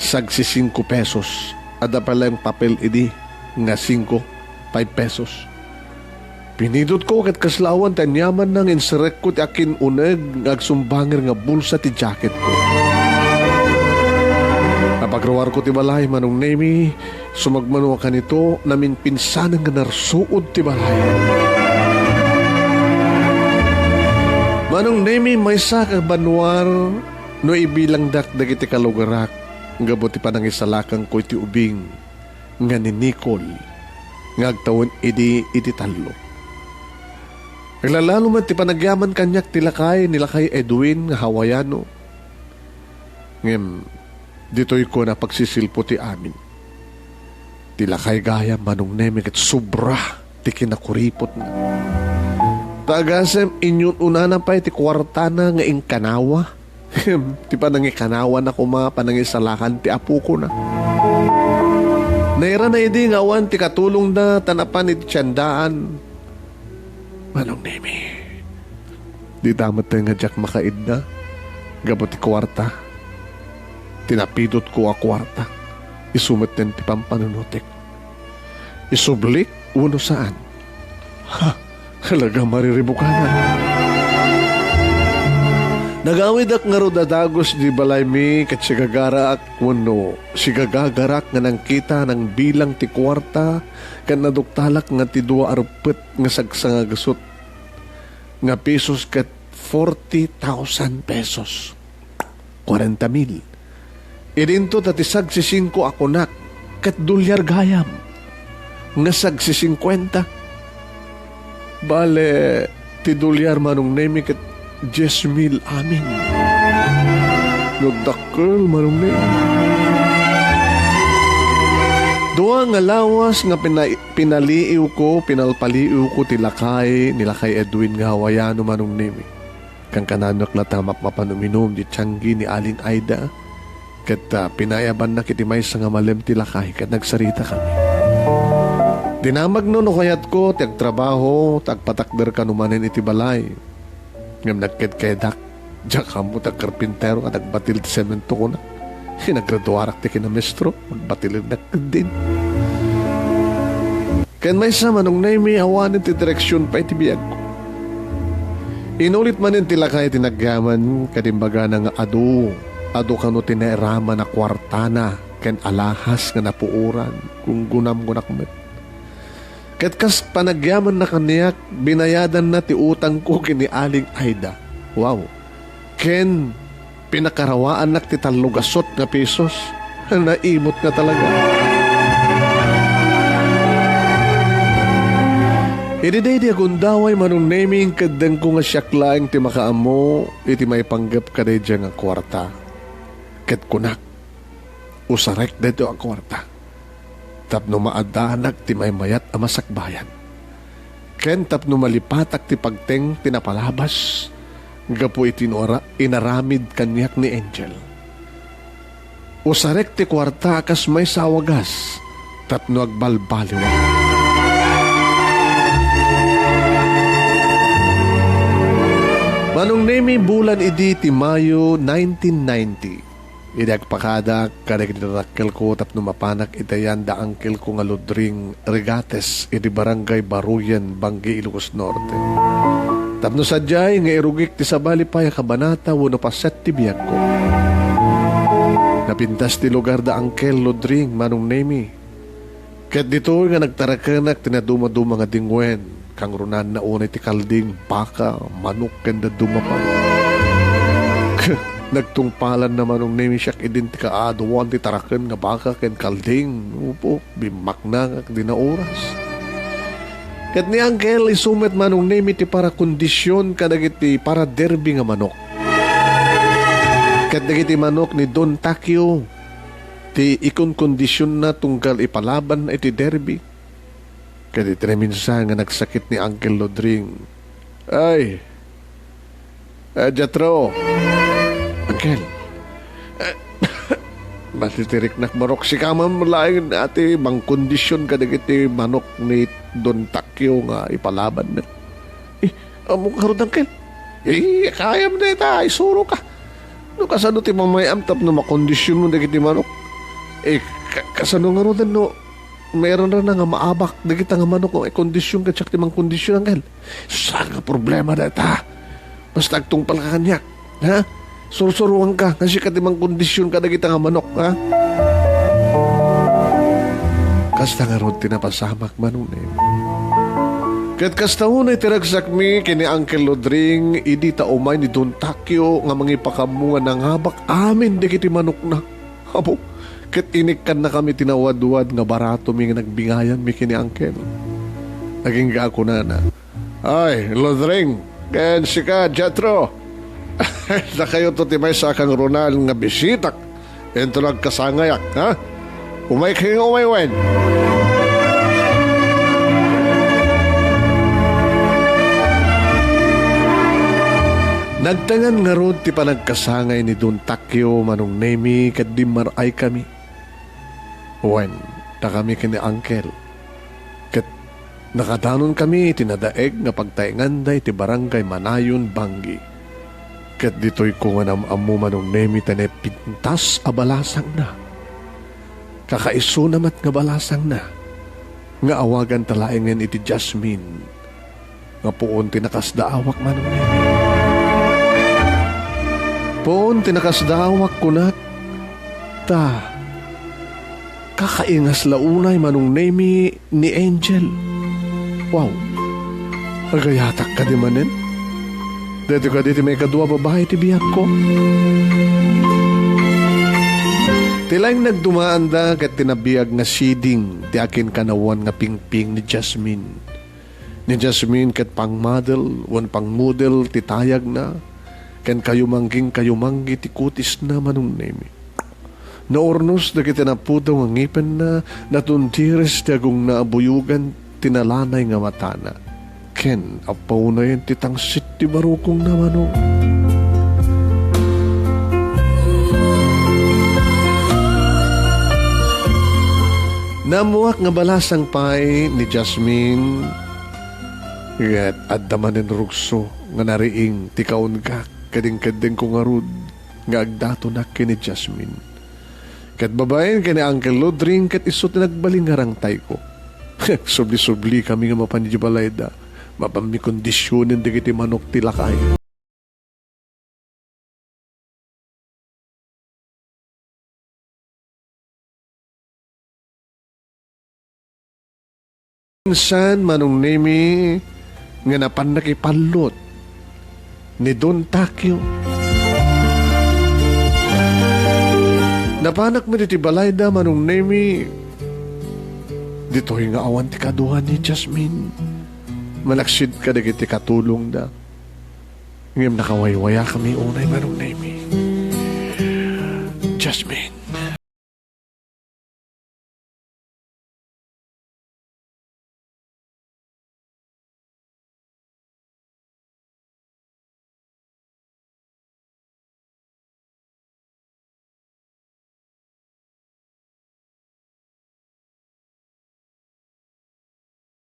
sagsisingko pesos. Adda pay laeng papel idi nga singko, five pesos. Pinidotko ket kasla awan ti aniamanna nga inserekko ti akin-uneg nga agsumbanger nga bulsa ti jacketko. Napagruarko ti balay, Manong Nemi, sumagmamano a kanito, naminpinsanen nga narsuod ti balay. Manong Nemi, maysa ka banua no ibilangdak dagiti kalugarak gapu ti panangisalakanko iti ubing nga ni Nicole nga agtawen idi iti tallo. Aglalalo met ti panagyaman kaniak ti lakay ni Lakay Edwin nga hawayano. Ngem ditoyko napagsisilpo ti amin. Ti lakay gayam, Manong Nemi, ket sobra ti kinakuripotna. Ta agasem, inyun-unana pay ti kuartana nga inkanawa. Ti panangikanawana koma, panangisalakan ti apokona. Nairana idi nga awan ti katulongda ta napan iti tiendaan. Manong Nemi, dita met nga diak makaidda gapu ti kuarta. Ti napidotko a kuarta, isu metten ti pampanunotek. Isublik wenno saan? Ha, talaga mariribukanan. Nagawidak ngarud a dagus di balaymi ket sigagaraak wenno sigagagarak nga nangkita nangbilang ti kuarta ket naduktalak nga ti dua a reppet nga sagsangagasut nga pesos ket forty thousand pesos. Kuarenta mil. Idinto ta ti sagsisingko a kunak ket dolyar gayam nga sagsisingkuenta. Bale, ti dolyar, Manong Nemi, ket dies mil amin. No dakkel, Manong Nemi. Dua nga lawas nga pina-, pinaliiwko, pinalpaliiwko ti lakay ni Lakay Edwin nga hawayano, Manong Nemi. Kankananoak latta mapmapan uminum di tianggi ni Aling Aida, ket, ah, pinayabannak iti maysa nga malem ti lakay ket nagsaritakami. Dinamagno no kayatko ti agtrabaho, ta agpatakder kano manen iti balay. Ngem nagkedkedak, diak ammo ti agkarpintero ket agbatil ti semento, kuna. Nagraduarak ti kinamestro, agbatilnak ketdin. Ken maysa, Manong Nemi, awanen ti direksion pay ti biagko. Inulit manen ti lakay ti nagyaman, ket imbagana nga adu, adu kano ti nairaman a kuartana ken alahas nga napuoran, gunggunamgunak met. Ket kas panagyamanna kaniak, binayadanna ti utangko ken ni Aling Aida. Wow! Ken pinakarawaannak ti tallogasut nga pesos. Naimot nga talaga. Idi daydi a gundaway, Manong Nemi, inkeddengko nga siak laeng ti makaammo iti maipanggep kadaydiay nga kuarta. Ket kunak, usarek daytoy a kuarta tapno maaddaanak ti maymayat a masakbayan. Ken tapno malipatak ti pagteng ti napalabas gapu iti inara-, inaramid kaniak ni Angel. Usarek ti kuarta a kas maysa a wagas tapno agbalbaliwak. Manong Nemi, bulan idi ti Mayo nineteen ninety. Idi agpakadak kadagiti dakkelko tapno mapanak iti ayan da angkelko nga Ludring Regates iti Barangay Baruyan, Banggi, Ilocos Norte. Tapno sadiay nga irugik ti sabali pay a kabanata wenno paset ti biagko. Napintas ti lugar da Uncle Lodring, Manong Nemi. Ket ditoy nga nagtarakenak ti nadumaduma nga dingwen, kangrunanna unay ti kalding, baka, manok, ken dadduma pay. Nagtungpalan na, Manong Nemi, siak idin ti kaaduan ti taraken nga baka ken kalding. Upo, bimmaknangak dina oras. Ket ni Uncle, isu met, Manong Nemi, ti para kondisyon kadagiti para derby nga manok. Ket dagiti manok ni Don Takio, ti ikonkondisionna tunggal ipalaban iti derby. Ket iti naminsan nga nagsakit ni Uncle Lodring, "Ay, ah, Jethro, Uncle, eh, matitiriknak manok, sika man laeng ti mangkondisyon kadagiti manok ni Don Takio nga ipalabanna." "Eh, ammok ngarud, Uncle?" "Eh, kayam dayta, isuroka. No kasano ti pamay-am tapno makondisyonmo dagiti manok? Eh, ka-, kasano ngaruden no mairanrana nga maabak dagita nga manok nga maikondisyon ket siak ti mangkondisyon, Uncle?" "Saan nga problema dayta? Basta agtungpalka kaniak, ha? Sursuroanka nga sika ti mangkondisyon kadagita nga manok, ha?" Kasta ngarud ti napasamak, Manong Nemi. Ket kasta unay ti ragsakmi ken ni Uncle Lodring idi ta umay ni Don Takio nga mangipakammo nga nangabak amin dagiti manokna. Apo, ket inikkannakami ti nawadwad nga baratomi nga nagbingayanmi ken ni Uncle. Agingga a kunana, "Ay, Lodring, ken sika, Jethro, dakayoto ti maysa a kangrunaan nga bisitak inton agkasangayak, ha? Umaykayo nga umay wen." Nagtengan ngarud ti panagkasangay ni Don Takio, Manong Nemi, ket dimmar-ay kami. Wen, dakami ken ni Uncle. Ket nakadanon kami iti nadaeg nga pagtaenganda iti Barangay Manayon, Bangui. Ket ditoy ko nga nam-ammo, Manong Nemi, ta napintas a balasangna. Kakaisuna met nga balasangna nga awaganta laengen iti Jasmine. Nga puon ti nakasdaawak, Manong Nemi. Puon ti nakasdaawak, kunak, ta kakaingas la unay, Manong Nemi, ni Angel. Wow! Agayatak kadi manen? Daytoy kadi ti maikadua babai ti biagko. Ti laeng nagdumaanda ket ti nabiag nga siding ti aginkanawan nga pingping ni Jasmine. Ni Jasmine ket pangmadel wen pangmodel ti tayagna, ken kayumangging-kayumanggi ti kutisna, Manong Nemi. Naurnos dagiti napudaw nga ngipenna, natundires ti agongna a buyogan ti nalanay nga matana, ken appaw-unayen ti tangsit ti barukongna, Manong. Naammoak nga balasang pay ni Jasmine. Ket adda manen rugso nga nariing ti kaungak ket inkeddengko ngarud nga agdatonak ken ni Jasmine. Ket babaen ken ni Uncle Lodring ket isu ti nagbalin nga rangtayko. Subli-sublikami nga mapan idiay balayda. Mapanmi kondisionen dagiti manok ti lakay. Minsan, Manong Nemi, nga napan nakipallot ni Don Takyo. Napanak met iti balayda, Manong Nemi. Ditoy nga awan ti kaduan ni Jasmine. Manaksid kadagiti katulongda. Ngem nakawaywayakami unay, Manong Nemi. Jasmine.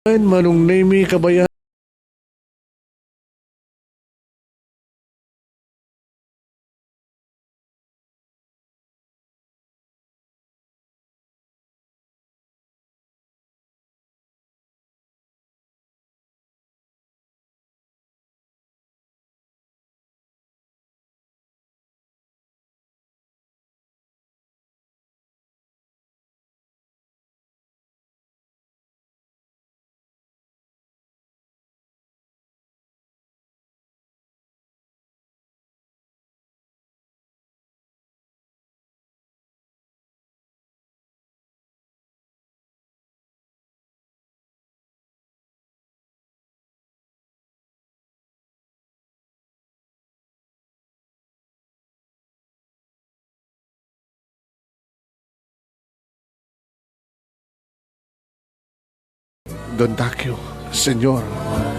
Manong Nemi, kabayan. Don Takeo, Senyor.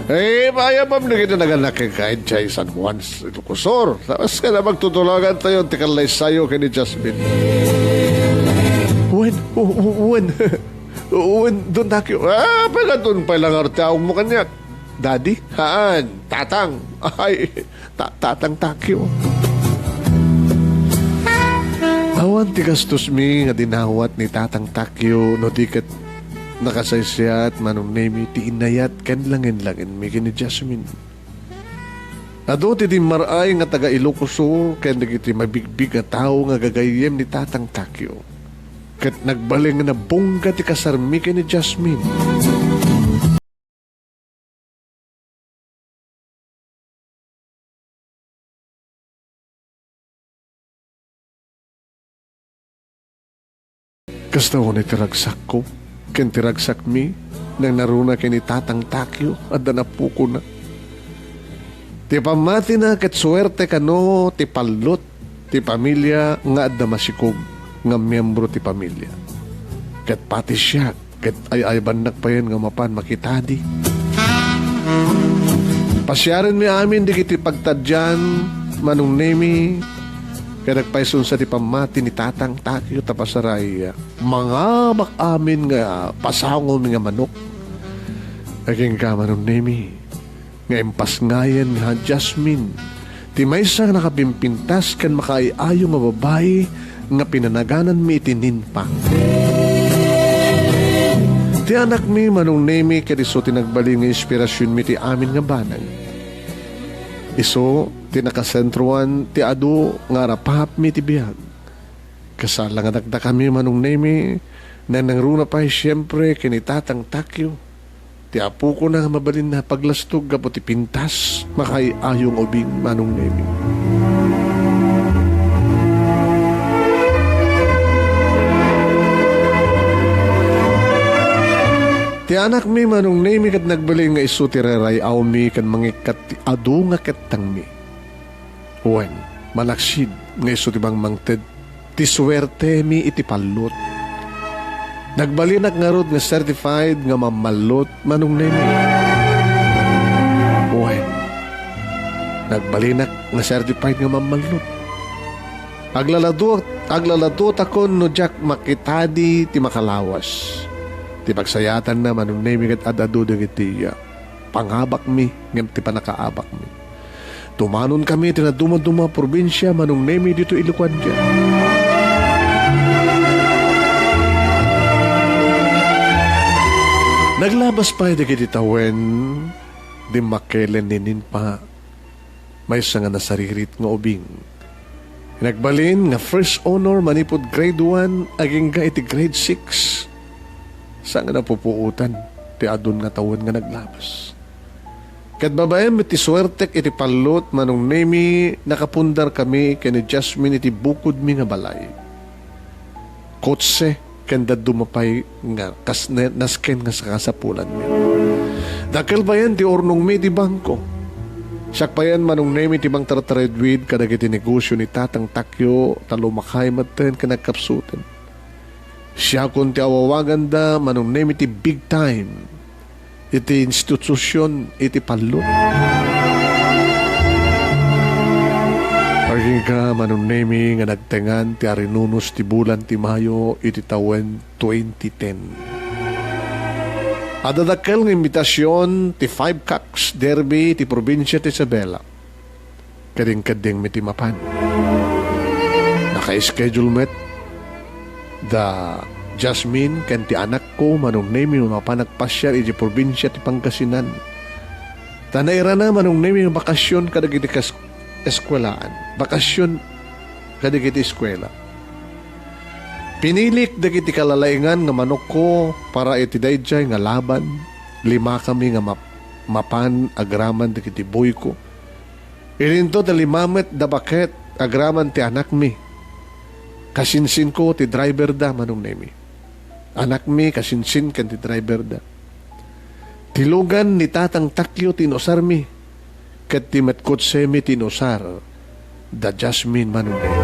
Eh, mayabam na kita naganakan kay San Juan, Ilocos Sur. Tapos ka na magtutulagan tayo, ti kallaysayo kay ni Jasmine. Wen, w-, w-, wen, wen, Don Takeo. Ah, pagadun pa ilang arte mo kanyak. Daddy? Haan, tatang. Ay, Ta-, Tatang Takyo. Awan ti gastos mi nga dinawat ni Tatang Takyo, no di ket nakasaysayaat, Manong Nemi, ti inayat ken langen-langen mi ken ni Jasmine. Adu ti dimmar-ay nga taga Ilocos Sur ken dagiti mabigbig a tao nga gagayyem ni Tatang Takyo. Ket nagbalin nga nabungga ti kasar mi ken ni Jasmine. Kasta unay ti ragsakko ken ti ragsakmi, nangnaruna ken ni Tatang Takyo, adda napukona. Ti pammatina ket suerte kano ti pallut ti pamilia nga adda masikog nga miembro ti pamilia. Ket pati siak, ket ay-aybannak payen nga mapan makitadi. Pasiarenmi amin dagiti pagtadian, Manong Nemi, ket agpaysunsa ti pammati ni Tatang Takyo ta pasaraya. Mangabak amin nga pasangomi nga manok. Agingga, Manong Nemi, nga impasngayen nga Jasmine, ti maysa nga nakapimpintas ken makaay-ayo nga babai nga pinanagananmi iti Ninpa. Ti anakmi, Manong Nemi, ket isu ti nagbalin nga inspirasionmi ti amin nga banag. Isu ti nakasentroan ti adu nga arapapmi ti biag. Kasla nga dakdakami, Manong Nemi, nangnangruna pay siempre ken ni Tatang Takyo. Ti apokona nga mabalinna a paglastog gapu ti pintas, makaay-ayo nga ubing, Manong Nemi. Ti anakmi, Manong Nemi, ket nagbalin nga isu ti raray-awmi ken mangikkat ti adu nga kettangmi. Wen, malaksid nga isu ti mangmangted ti suertemi iti pallut. Nagbalinak ngarud nga certified nga mammallut, Manong Nemi. Wen, nagbalinak nga certified nga mammallut. Aglaladu-, aglaladua takon no diak makitadi ti makalawas. Ti pagsayaatanna, Manong Nemi, ket ad-adu dagiti, ah, pangabakmi ngem ti pannakaabakmi. Tumanonkami ti nadumaduma a probinsia, Manong Nemi, ditoy Ilocandia. Naglabas pay dagiti tawen, dimmakelen ni Ninpa, maysa nga nasaririt nga ubing. Nagbalin nga first honor manipud grade one agingga iti grade six. Saan nga napupuotan ti adun nga tawen nga naglabas. Ket babaen met ti suertek iti pallut, Manong Nemi, nakapundarkami ken ni Jasmine iti bukodmi nga balay. Kotse ken dadduma pay nga kas-, ne-, nasken nga sakasapulanmi. Dakkel payen ti urnongmi iti bangko. Siak payen, Manong Nemi, ti mangtartaredwid kadagiti negosio ni Tatang Takyo, ta lumakay metten ken agkapsuten. Siakon ti awawaganda, Manong Nemi, ti big time iti institusion iti pallut. Agingga, Manong Nemi, nga nagtengan ti arinunus ti bulan ti Mayo iti tawen twenty ten. Adda dakkel nga imbitasion ti Five Cocks Derby ti probinsia ti Isabela. Kadingkaddingmi ti mapan. Naka-schedule met da Jasmine ken ti anakko, Manong Nemi, mapan agpasiar iti probinsia ti Pangasinan. Ta nairana, Manong Nemi, nga bakasion kadagiti kas-, eskuelaan. Bakasion kadagiti eskuela. Pinilik dagiti kalalaingan nga manokko para iti daydiay nga laban. Limakami nga map-, mapan agraman dagiti buyko. Idinto ti lima met da baket agraman ti anakmi. Kasinsinko ti driver da, Manong Nemi. Anakmi, kasinsin ken ti driver da. Ti lugan ni Tatang Takyo ti inusarmi, ket ti met kotsemi ti inusar da Jasmine, Manong Nemi.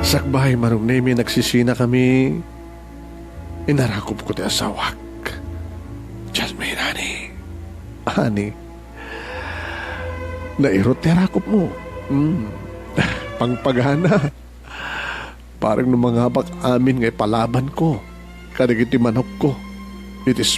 Sakbay, Manong Nemi, nagsisinakami. Inarakupko ti asawak. Jasmine, honey. Honey, nairut ti arakupmo. Hmm. Pangpagana. Parang no mangabak amin nga ipalabanko kadagiti manokko. It is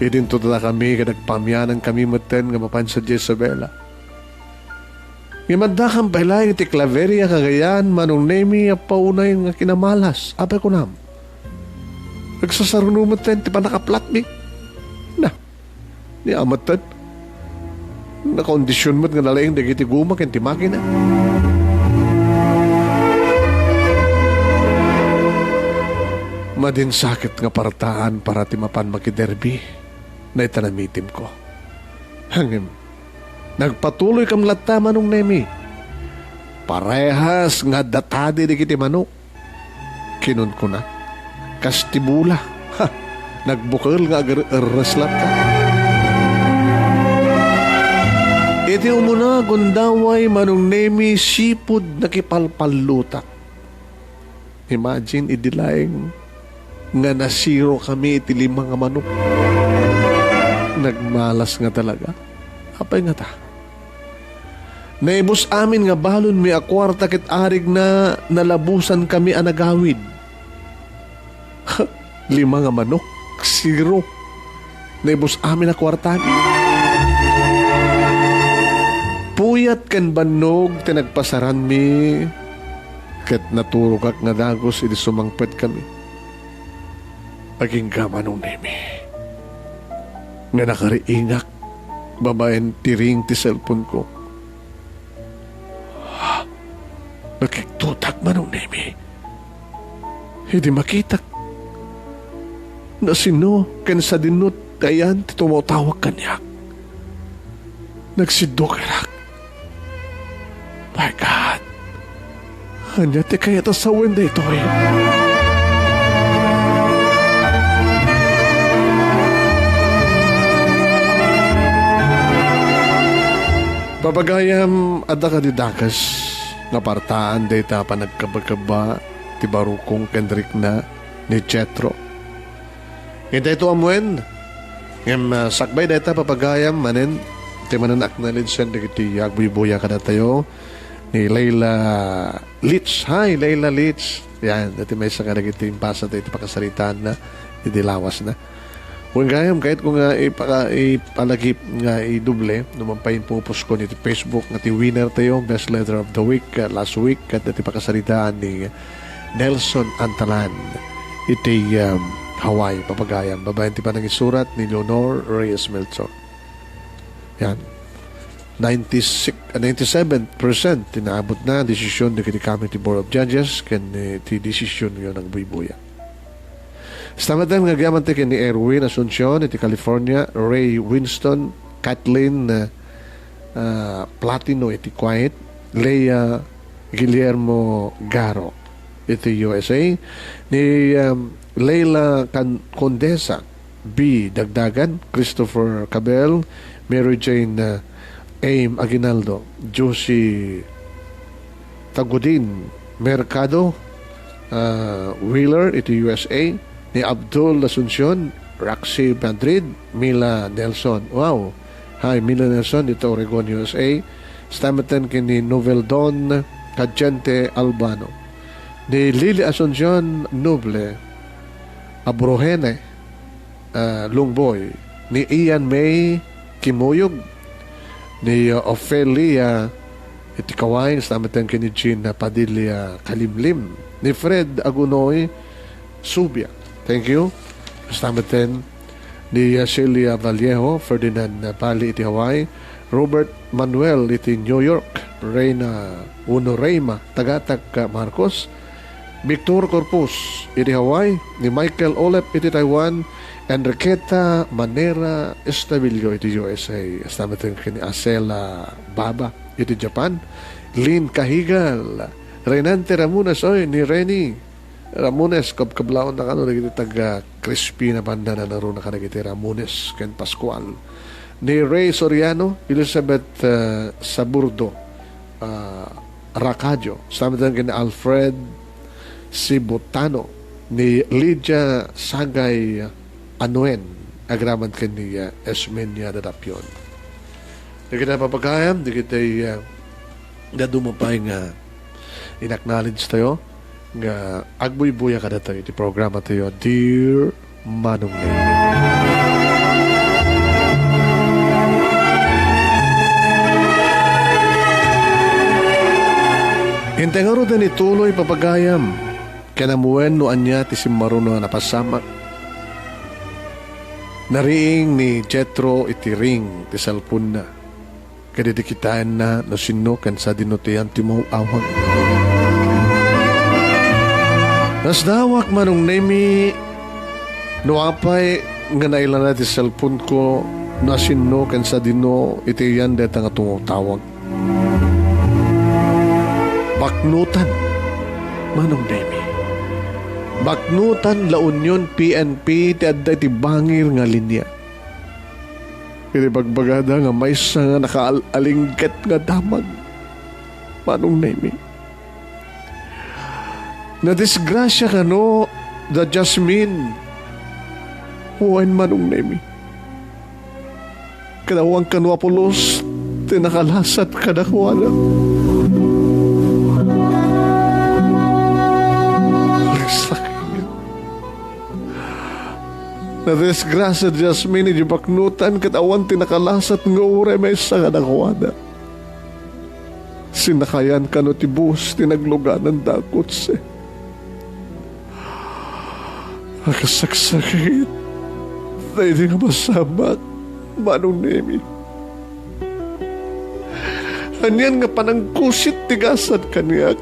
Idinto dakami ket agpaamianankami metten nga mapan sadiay Isabela. Ngem addakam pay laeng iti Claveria, Cagayan, Manong Nemi, a paunay nga kinamalas. Apay kunam? Agsasaruno metten ti pannakaplatmi. Na, ni ametten. Nakaondisyon met nga nalaing dagiti guma ken ti makina. Madinsakit nga partaan para ti mapan makiderbi. Dayta namitimko. Ngem, nagpatuloykam latta, Manong Nemi. Parehas nga adda tadi dagiti manok. Kinunkuna, kas ti bula. Ha! Nagbukel nga agar-, erres latta. Iti umuna, gundaway, Manong Nemi, sipud nakipalpallutak. Imagine, idi laeng nga nasirokami iti lima nga manok. Nagmalas nga talaga. Apay ngata? Naibus amin nga balonmi a kuarta ket arigna nalabusankami a nagawid. Lima nga manok, zero. Naibus amin a kuarta. Puyat ken bannog ti nagpasaranmi, ket naturogak nga dagus idi sumangpetkami. Agingga, Manong Nemi, nga nakariingak babaen ti ring ti cellphone-ko. Nakigtotak, Manong Nemi. Idi makitak, nasino ken sadino ti ayan ti tumawtawag kaniak. Nagsiddo kerak. My God! Ania ti kayat a sawen daytoy? Papagayam, adda kadi dakes nga partaan dayta a panagkabakebba ti barukong ken rikna ni Jetro? Ket daytoy ammoen, ngem, ah, sakbay dayta, papagayam, manen, ti manen acknowledge-en dagiti agbuybuya kadatayo, ni Leila Leach. Hi, Leila Leach. Yan, dati maysa kadagiti impasa tayo iti pakasaritaanna, iti lawasna. Wen gayam, kayatko nga ipaka-, ipalagip nga idoble, no man pay impupuskon iti Facebook nga ti winner tayo, best letter of the week, ah, last week, ket dati pakasaritaan ni Nelson Antalan iti, um, Hawaii, papagayam. Babaen ti panangisurat ni Leonor Reyes Melchor. Yan. Ninety-six, ah, ninety-seven percent ti naabutna a desisyon dagiti Committee Board of Judges ken, eh, ti desisyon nga nagbuybuya. Stamatan nga agyaman ti ken ni Erwin Asuncion iti California, Ray Winston, Kathleen, ah, ah, Platino iti Kuwait, Leah Guillermo Garo iti U S A, ni, um, Leila Can-, Condesa, B. Dagdagan, Christopher Cabel, Mary Jane, uh, Aim Aguinaldo, Josie Tagudin, Mercado, ah, Wheeler iti U S A, ni Abdul Asuncion, Roxy Madrid, Mila Nelson. Wow! Hi, Mila Nelson, dita Oregon, U S A. Kasta met ken ni Noveldon Cadiente Albano. Ni Lily Asuncion Noble, Abrojene, ah, Lungboy, ni Ian May Kimuyog, ni, ah, Ofelia iti Kaway, kasta met ken ni Jean Padilla Kalimlim, ni Fred Agunoy Subia. Thank you. Kasta met ken ni, ah, Celia Vallejo, Ferdinand Bali iti Hawaii, Robert Manuel iti New York, Reina Uno Reima, Tagatak, ah, Marcos, Victor Corpus iti Hawaii, ni Michael Olep iti Taiwan, Enriqueta Manera Estavillo iti U S A, kasta met ken ni Acela Baba iti Japan, Lynn Cahigal, Renante Ramunas, oy, ni Reni Ramones, kabkablawan na kano dagiti taga Crispina Banda, nanaruna kadagiti Ramones ken Pascual. Ni Ray Soriano, Elizabeth, eh, Saburdo, ah, Racadio, kasta met ken ni Alfred Sibutano, ni Lydia Sagay Anuen, agraman ken ni, eh, Esmenia Dadapion. Dagiti papagayam, dagiti, eh, dadduma pay nga in-acknowledge tayo, nga agbuybuya kadatayo iti programa tayo, Dear Manong Nene. Intay ngaruden ituloy, papagayam, ken ammoen no ania ti simmaruno a napasamak. Nariing ni Jetro iti ring ti cellphone-na. Ket idi kitaenna no sinno ken sadino ti yan ti umaw-awag. Nasdaawak, Manong Nemi, no apay nga nailana ti cellphone-ko no sinno ken sadino iti yan dayta nga tumawtawag. Baknotan, Manong Nemi. Baknotan, La Union P N P ti adda iti bangir nga linia. Iti bagbagada nga maysa nga nakaal-alingget nga damag, Manong Nemi. Nadisgrasia kano da Jasmine. Wen, Manong Nemi. Ket awan kano a pulos ti nakalasat kadakuada. Sakit. Nadisgrasia da Jasmine iti baknotan ket awan ti nakalasat nga uray maysa kadakuada. Sinakayan kano ti bus ti nagluganan da a kotse. Akasaksakit daydi nga masamak, Manong Nemi. Anian nga panangkusit ti gasat kaniak?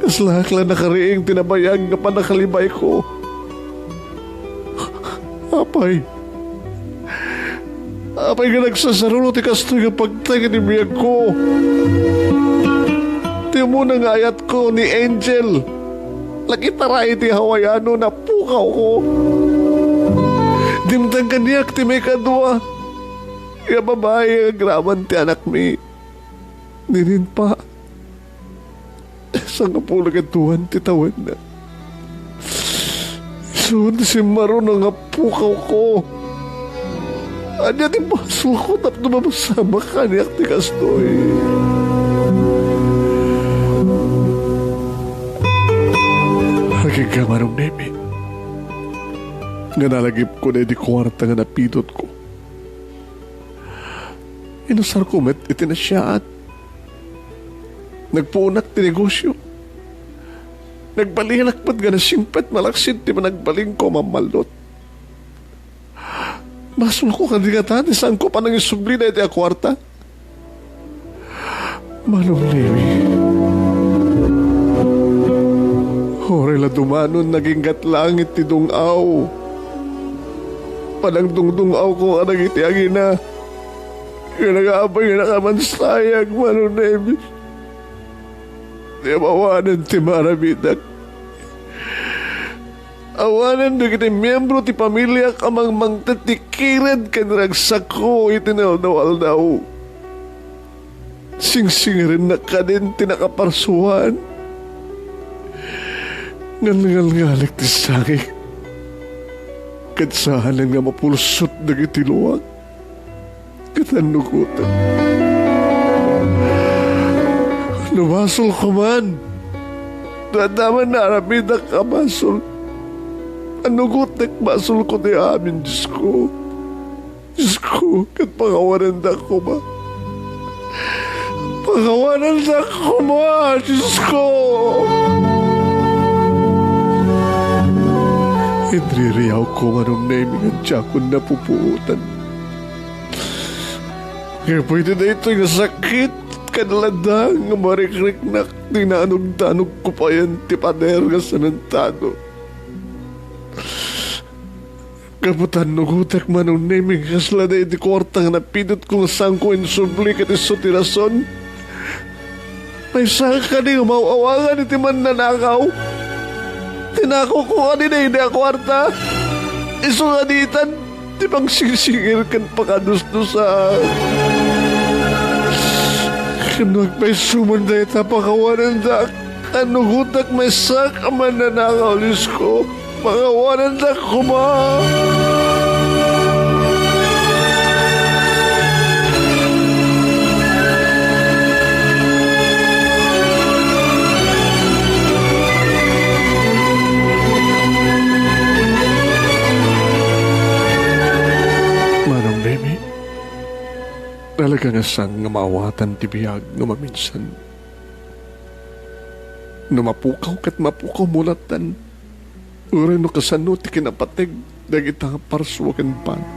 Kaslaak la nakariing ti nabayag nga pannakalibayko. Apay, apay nga nagsasaruno ti kastoy nga pagteng iti biagko? Ti umuna nga ayatko ni Angel, nakitara iti Hawaiano, napukawko. Dimteng kaniak ti maikadua nga babai nga agraman ti anakmi. Ni Ninpa, sangapulo ket duan ti tawenna. Isu ti simmaruno nga pukawko. Ania ti basolko tapno mapasamak kaniak ti kastoy? Agingga, Manong Nemi, nga nalagipko daydi kuarta nga napidutko. Inusarko met iti nasiaat. Nagpuonak ti negosio. Nagbalinak met nga nasingpet malaksid ti panagbalinko a mammallut. Basolko kadi ngata ti saanko panangisubli daytoy a kuarta? Manong Nemi, uray la dumanon naginggat langit ti dung-aw, panagdungdung-awko kadagiti angina. Nga nagapay nga nakamansayag, Manong Nemi. Ti awanen ti maaramidak. Awanen dagiti miembro ti pamiliak a mangmangted ti kired ken ragsakko iti naldaw-aldaw. Singsingirennak kadin ti nakaparsuan. Ngalngalngalik ti sangik. Ket saanen nga mapulsot dagiti luak. Ket annugotek. No basolko man, no adda man naaramidak a basol, annugotek, basolko ti amin, Diosko. Diosko, ket pakawanendak koma. Pakawanendak koma, Diosko! Inririawko, Manong Nemi, nga diakon napupuotan. Gapu iti daytoy nga sakit ken ladang nga marikriknak, dinanugdanogko payen ti pader nga sanentado. Gapu ta annugotek, Manong Nemi, kasla daydi kuarta nga napidutko nga saanko insubli ket isu ti rason. Maysa kadi nga maaw-awangan iti mannanakaw? Tinakokko kadi daydi a kuarta? Isu kadi itan ti pangsingsingir ken pakadusdusa? Ken no agpayso man dayta, pakawanendak. Annugotek, maysak a mannanakaw, Diosko. Pakawanendak koma. Manong Nemi, talaga nga saan nga maawatan ti biag nga maminsan. No mapukaw ket mapukaw mo lattan, uray no kasano ti kinapateg dagita nga parsua ken bana.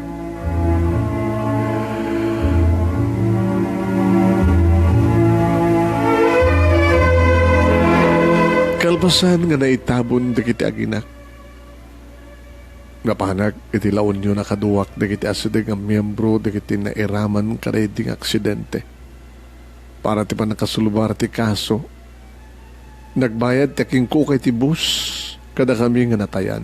Kalpasan nga naitabon dagiti aginak, napanak iti La Union a kaduak dagiti asideg nga miyembro dagiti nairaman kadaydi nga aksidente. Para ti pannakasulbar ti kaso, nagbayad ti akinkukay ti bus kadakami nga natayan.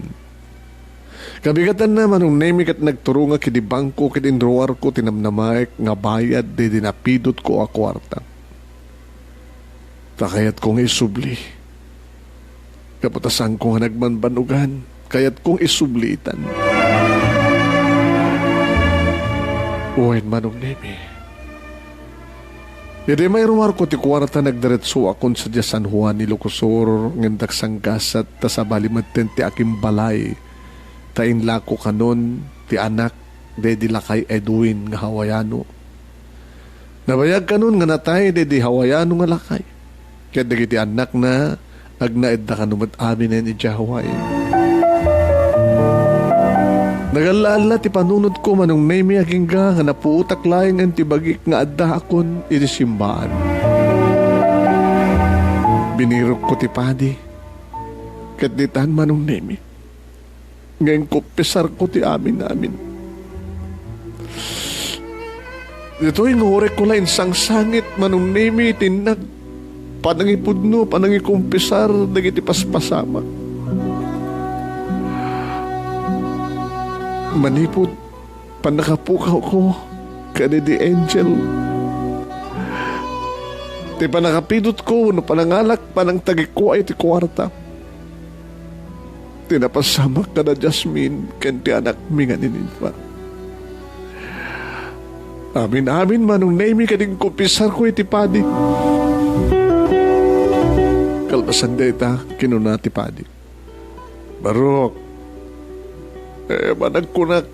Kabigatanna, Manong Nemi, ket nagturongak idi bangko ket inruarko ti namnamaek nga bayad daydi napidutko a kuarta. Ta kayatko nga isubli. Gapu ta saanko nga nagbanbanugan, kayatko nga isubli itan. Wen, Manong Nemi. Idi mairuarko ti kuarta, nagdiretsoakon sadiay San Juan, Ilocos Sur, ngem dagsanggasat ta sabali metten ti akimbalay, ta inlako kanon ti anak daydi lakay Edwin nga Hawaiano. Nabayag kanon nga natay daydi Hawaiano nga lakay, ket dagiti annakna, agnaedda kano met aminen idiay Hawaii. Nagalla-alla ti panunotko, Manong Nemi, agingga nga napuotak laeng ti bagik nga addaakon iti simbaan. Binirokko ti padi, ket ditan, Manong Nemi, nga inkumpisarko ti amin-amin. Ditoy nga uray ko la insangsangit, Manong Nemi, ti nag-, panangipudno, panangikumpisar dagiti paspasamak. Manipud pannakapukawko kadaydi Angel, ti pannakapidutko wenno panangalak panangtagikua iti kuarta. Ti napasamak kada Jasmine ken ti anakmi nga ni Ninfa. Amin-amin, Manong Nemi, ket inkumpisarko iti padi. Kalpasan dayta, kinuna ti padi, "Barok, eh, managkunak,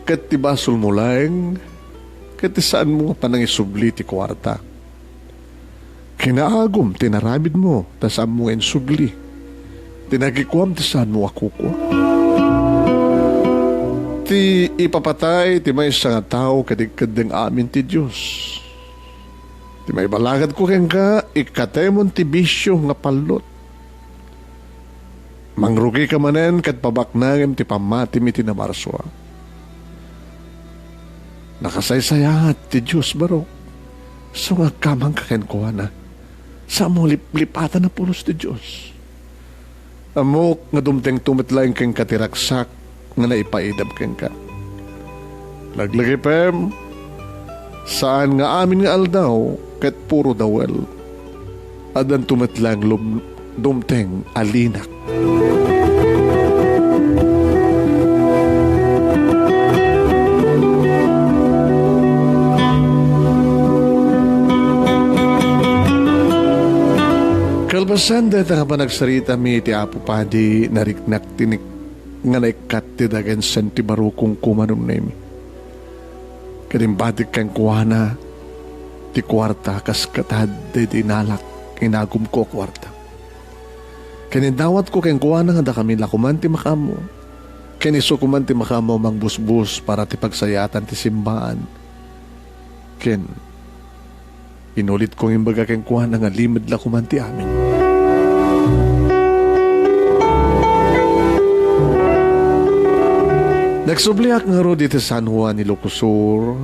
ket ti basolmo laeng, ket ti saanmo nga panangisubli ti kuarta. Kinaagum ti inaramidmo, ta saanmo nga insubli. Ti nagikuam ti saanmo a kukua. Ti ipapatay ti maysa nga tao ket igkeddeng amin ti Dios. Ti maibalagadko kenka, ikkatemon ti bisio nga pallot. Mangrugika manen ket pabaknangem ti pammatim iti namarsua. Nakasaysayaat ti Dios, barok. Isu nga agkamangka kenkuana, saanmo liplipatan a pulos ti Dios. Ammok nga dumtengto met laeng kenka ti ragsak nga naipaidam kenka. Laglagipem, Saan nga amin nga aldaw ket puro dawel. Addanto met laeng lum-, dumteng a linak. Kalpasan dayta nga panagsaritami iti Apo Padi, nariknak ti nik-, nga naikkat ti dagensen ti barukongko, Manong Nemi. Ket imbatik kenkuana ti kuarta kas katad daydi inalak, inagumko a kuarta. Ket indawatko kenkuana nga dakami la koman ti makaammo. Ken isu koman ti makaammo a mangbusbos para ti pagsayaatan ti simbaan. Ken inulitko nga imbaga kenkuana nga limed la koman ti amin. Nagsubliak ngarud iti San Juan, Ilocos Sur,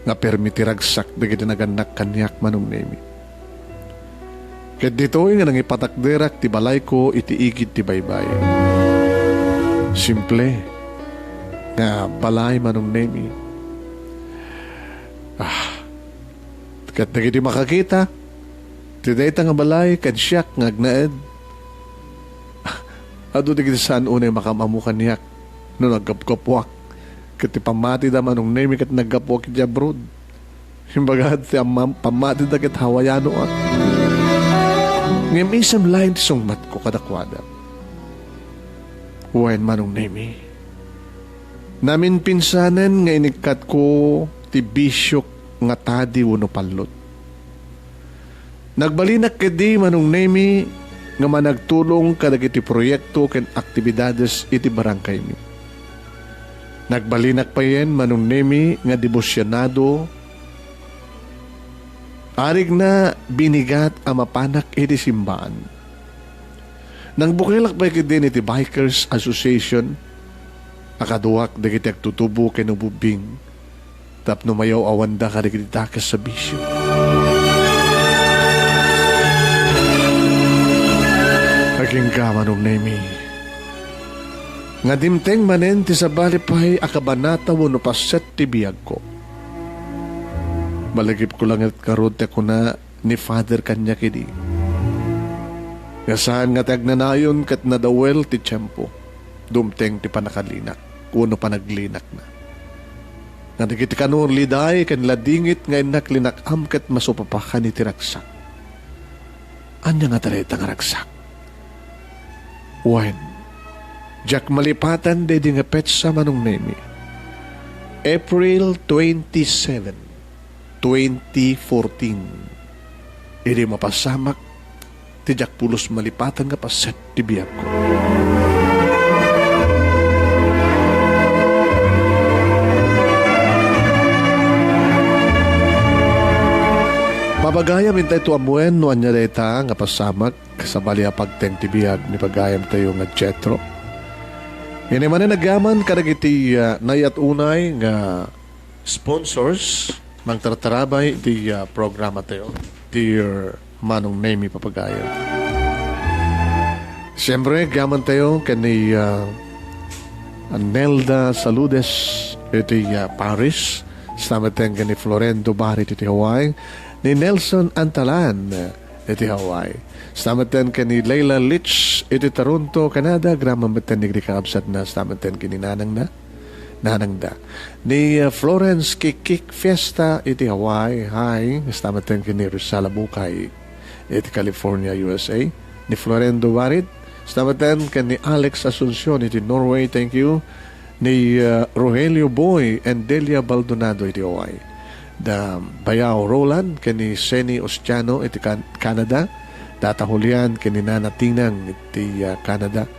nga permi ti ragsak dagiti nagannak kaniak, Manong Nemi. Ket ditoy nga nangipatakderak ti balayko iti igid ti baybay. Simple nga balay, Manong Nemi. Ah, ket dagiti makakita ti dayta nga balay ken siak nga agnaed, adu dagiti saan unay makaam-ammo kaniak no naggapgapuak. Ket ti pammatida, Manong Nemi, ket naggapuak iti abroad. Imbaga ti amma-, pammatida ket Hawaiano ak. Ngem isem laeng ti sungbatko kadakuada. Wen, Manong Nemi, naminpinsanen nga inikkatko ti bisiok nga tadi wenno pallut. Nagbalinak ketdi, Manong Nemi, nga managtulong kadagiti proyekto ken aktibidades iti barangaymi. Nagbalinak payen, Manong Nemi, nga debosionado, arigna binigat a mapanak iti simbaan. Nangbukelak pay ketdin iti Bikers Association a kaduak dagiti agtutubo ken ububbing tapno mayaw-awanda kadagiti dakes a bisio. Agingga, Manong Nemi, nga dimteng manen ti sabali pay a kabanata wenno paset ti biagko. Malagipko la ngarud ti kuna ni Father kaniak idi, nga saan nga ti agnanayon ket nadawel ti tiempo, dumteng ti pannakalinak wenno panaglinakna. Nga dagiti kanor, liday ken ladingit nga innak linak-am ket masupapakan iti ragsak. Ania ngata dayta nga ragsak? Wen, diak malipatan daydi nga petsa, Manong Nemi. April twenty-seven, twenty fourteen. Idi mapasamak ti diak pulos malipatan nga paset ti biagko. Papagayam, intay to ammoen no ania dayta nga pasamak, sabali a pagteng ti biag ni pagayamtayo nga Jetro. Ania manen agyaman kadagiti, ah, nayat unay nga sponsors, mangtartarabay iti, ah, programa tayo, dear Manong Nemi Papagayo. Siyempre, agyaman tayo ken ni, ah, Nelda Saludes iti, ah, Paris. Stameten ken ni Florendo Barit iti Hawaii. Ni Nelson Antalan iti Hawaii. Stameten ken ni Leila Leach iti Toronto, Canada. Agyaman metten ni kaabsatna. Stameten ken ni nanangna. Nanangda. Ni, uh, Florence Kikik Fiesta iti Hawaii. Hi. Stameten ken ni Rizal Abukay iti California, U S A. Ni Florendo Barit. Stameten ken ni Alex Asuncion iti Norway. Thank you. Ni, uh, Rogelio Boy and Delia Baldonado iti Hawaii. Da Bayao Roland ken ni Seni Ostiano iti Can-, Canada. Tata Julian ken ni Nana Tinang iti, uh, Canada.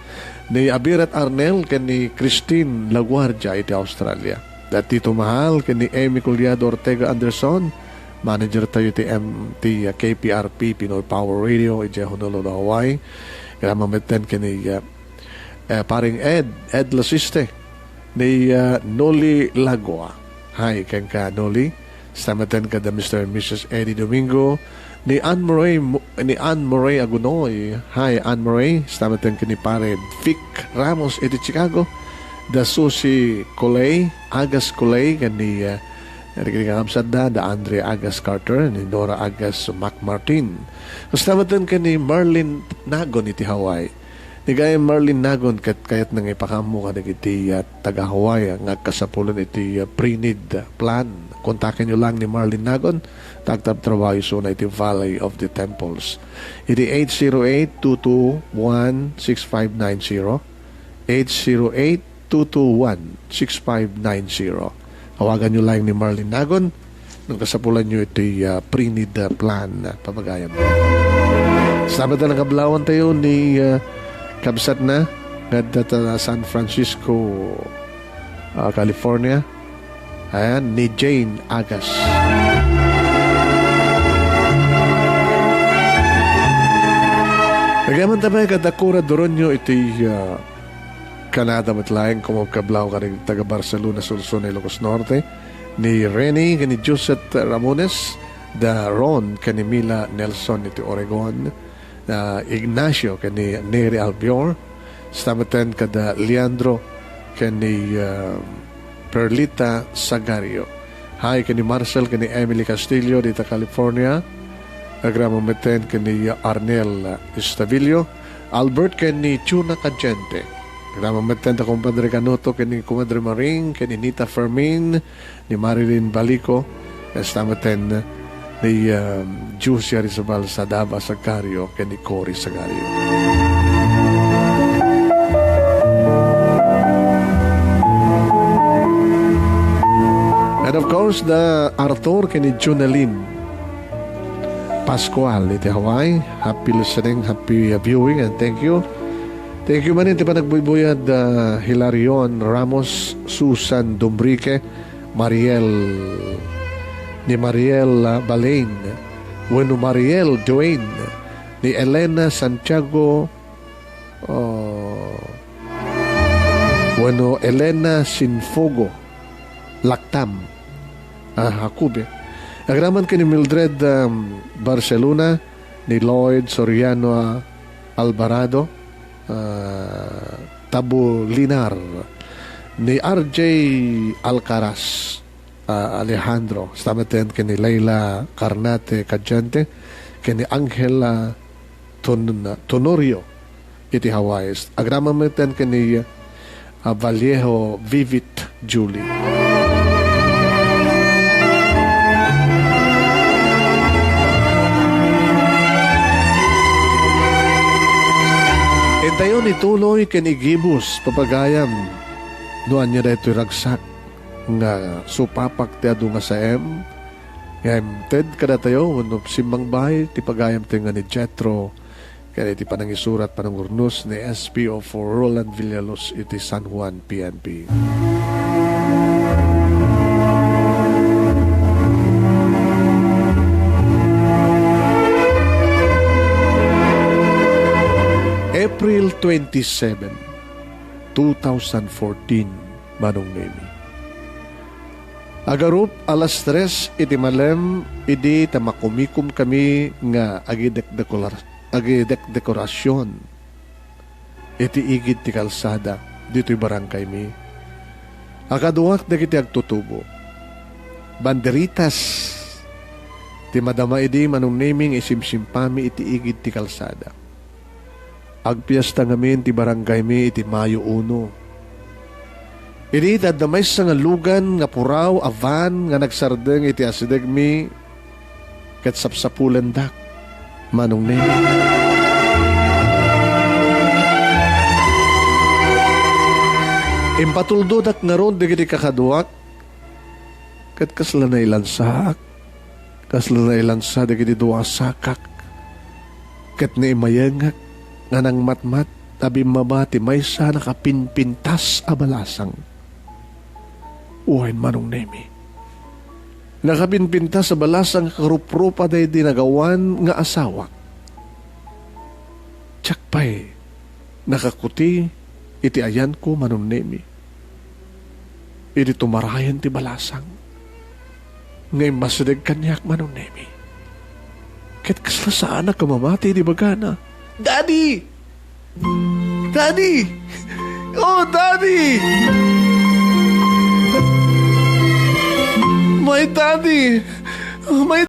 Ni Abirat Arnel ken ni Christine Laguardia iti Australia. Da Tito Mahal ken ni Emmy Collado Ortega Anderson, manager tayo iti M-, ti, uh, K P R P, Pinoy Power Radio, iti Honolulu, Hawaii. Agyaman metten ken ni, uh, eh, paring Ed, Ed Lasiste, ni, uh, Noli Lagua. Hi, kenka, Noli. Stameten kada Mister and Missus Eddie Domingo, ni Anne Murray Mu-, ni Anne Murray Agunoy. Hi, Anne Murray. Stameten ken ni Pare Vic Ramos iti Chicago. Da Susie Coley, Agas Coley, ken ni, uh, Dagiti kakabsatda, da Andre Agas Carter, ni Nora Agas Mac Martin. Kasta met ken ni Marlene Nagon iti Hawaii. Ni Gayam Marlene Nagon, ket kayatna nga ipakaammo kadagiti, ah, taga-Hawaii nga agkasapulan iti, ah, pre-need plan. Kontakenyo lang ni Marlene Nagon, ta agtabtrabaho isuna iti Valley of the Temples. Iti eight zero eight, two two one, six five nine zero, eight zero eight, two two one, six five nine zero. Awaganyo lang ni Marlene Nagon, no kasapulanyo iti, ah, pre-need, ah, plan, ah, papagayam. Sabado na kablawan tayo ni, ah, kabsat na, nga data San Francisco, ah, California. Ayan, ni Jane Agas. Nagyaman tayo, kadakura duronyo iti, ah, Canada met laeng, kumabkablaw karing taga Barcelona, Sursuna, Ilocos Norte, ni Rene ken ni Josette Ramones, da Ron ken ni Mila Nelson iti Oregon, da Ignacio ken ni Neri Albior, stameten kada Leandro ken ni, ah, Perlita Sagario. Hi ken ni Marcel ken ni Emily Castillo dita California. Agraman metten ken ni Arnel Estavillo, Albert ken ni Chuna Cadiente. Agraman metten da Compadre Canuto ken ni Comadre Maring ken ni Nita Fermin, ni Marilyn Balico, esta metten ni, um, Juicy Arizabal Sadaba Sagario ken ni Cory Sagario. And of course, the Arthur ken ni Junelin Pascual iti Hawaii. Happy listening, happy, uh, viewing, and thank you. Thank you manen ti panagbuybuyad, uh, Hilarion Ramos, Susan Dumbrique, Mariel, ni Mariel, uh, Balain, wenno Mariel Duane, ni Elena Santiago, uh, wenno Elena Sinfogo, Laktam, ah, Jacobe. Agraman ken ni Mildred, um, Barcelona, ni Lloyd Soriano, ah, Alvarado, ah, Tabulinar, ni R J Alcaraz, ah, Alejandro, stameten ken ni Leila Carnate Cadiente, ken ni Angela Tun-, Tunorio iti Hawaii. Agraman metten ken ni, ah, Vallejo Vivit Julie. Intayon ituloy ken igibus, papagayam, no ania daytoy ragsak nga supapak ti adu nga saem, nga imted kadatayo wenno simmangbay ti pagayamtayo nga ni Jethro, ken iti panangisurat, panangurnos ni S P O four Roland Villaluz iti San Juan P N P. April twenty-seven, two thousand fourteen, Manong Nemi. Agarup alas tres iti malem idi ta makumikom kami nga agidekdekora-, agidekdekorasion iti igid ti kalsada ditoy barangaymi. Akaduak dagiti agtutubo. Banderitas ti madama idi Manong Nemi nga isimsimpami iti igid ti kalsada. Agpiesta ngamin ti barangaymi iti Mayo uno. Idi ta adda maysa nga lugan nga puraw a van nga nagsardeng iti asidegmi ket sapsapulendak, Manong Nemi. Impatuldodak ngarud dagiti kakaduak ket kasla nailansaak. Kasla nailansa dagiti dua a sakak, ket naimayengak nga nangmatmat a bimmaba ti maysa a nakapinpintas a balasang. Wen, Manong Nemi, nakapinpintas a balasang a karuprupa daydi nagawan nga asawak. Diak pay nakakuti iti ayanko, Manong Nemi. Idi tumarayen ti balasang nga immasideg kaniak, Manong Nemi, ket kasla saanak a mamati idi ibagana, "Daddy! Daddy! Oh, Daddy!" My daddy! My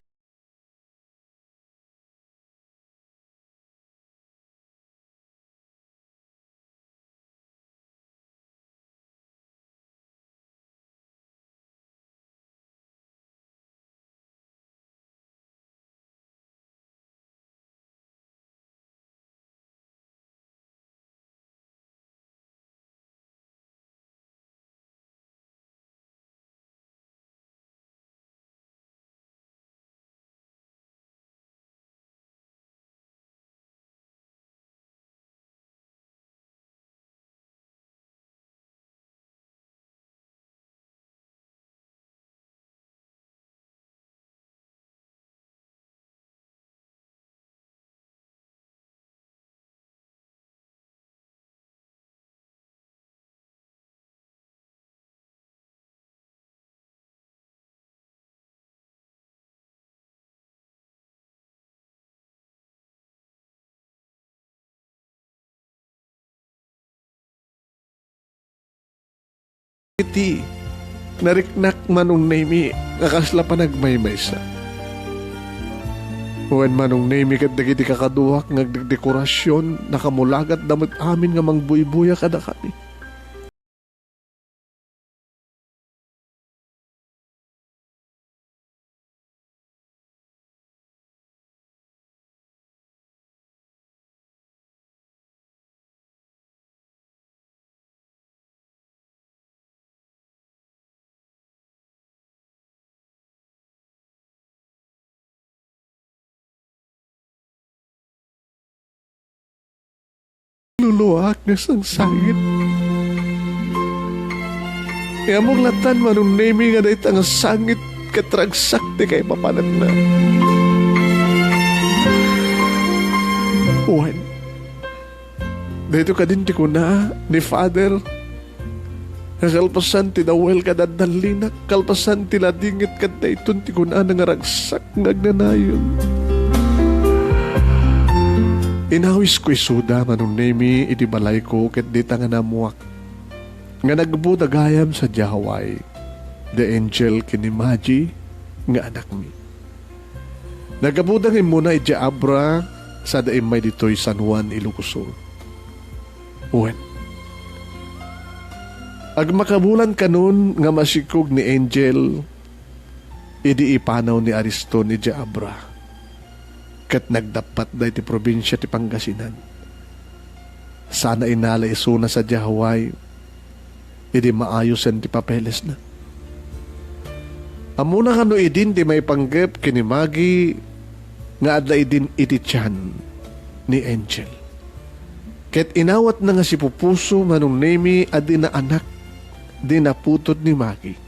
Iti nariknak, Manong Nemi, nga kasla panagmaymaysa. Wen, Manong Nemi, ket dagiti kakaduak nga agdekdekorasion, nakamulagatda met amin nga mangbuybuya kadakami. Luluak nga sangsangit. Ammok latta, Manong Nemi, nga dayta nga sangit ket ragsak ti kaipapanekna. Wen, daytoy kadin ti kuna ni Father, nga kalpasan ti dawel ket addallinak, kalpasan ti ladingit ket dayton ti kunana nga ragsak nga agnanayon. Inawisko isuda, Manong Nemi, iti balayko ket dita nga naammoak nga nagbuda gayam sadiay Hawaii, the angel ken ni Maggie nga anakmi. Naggapuda nga immuna idiay Abra, sada immay ditoy San Juan, Ilocos Sur. Wen, agmakabulan kanon nga masikkog ni Angel idi ipanaw ni Ariston idiay Abra, ket nagdappatda iti probinsia ti Pangasinan. Sana inala isuna sadiay Hawaii idi maayosen ti papelesna. Ammona kano idin ti maipanggep ken ni Maggie nga adda idin iti tian ni Angel. Ket inawatna nga sipupuso, Manong Nemi, a dina anak, dina putod ni Maggie.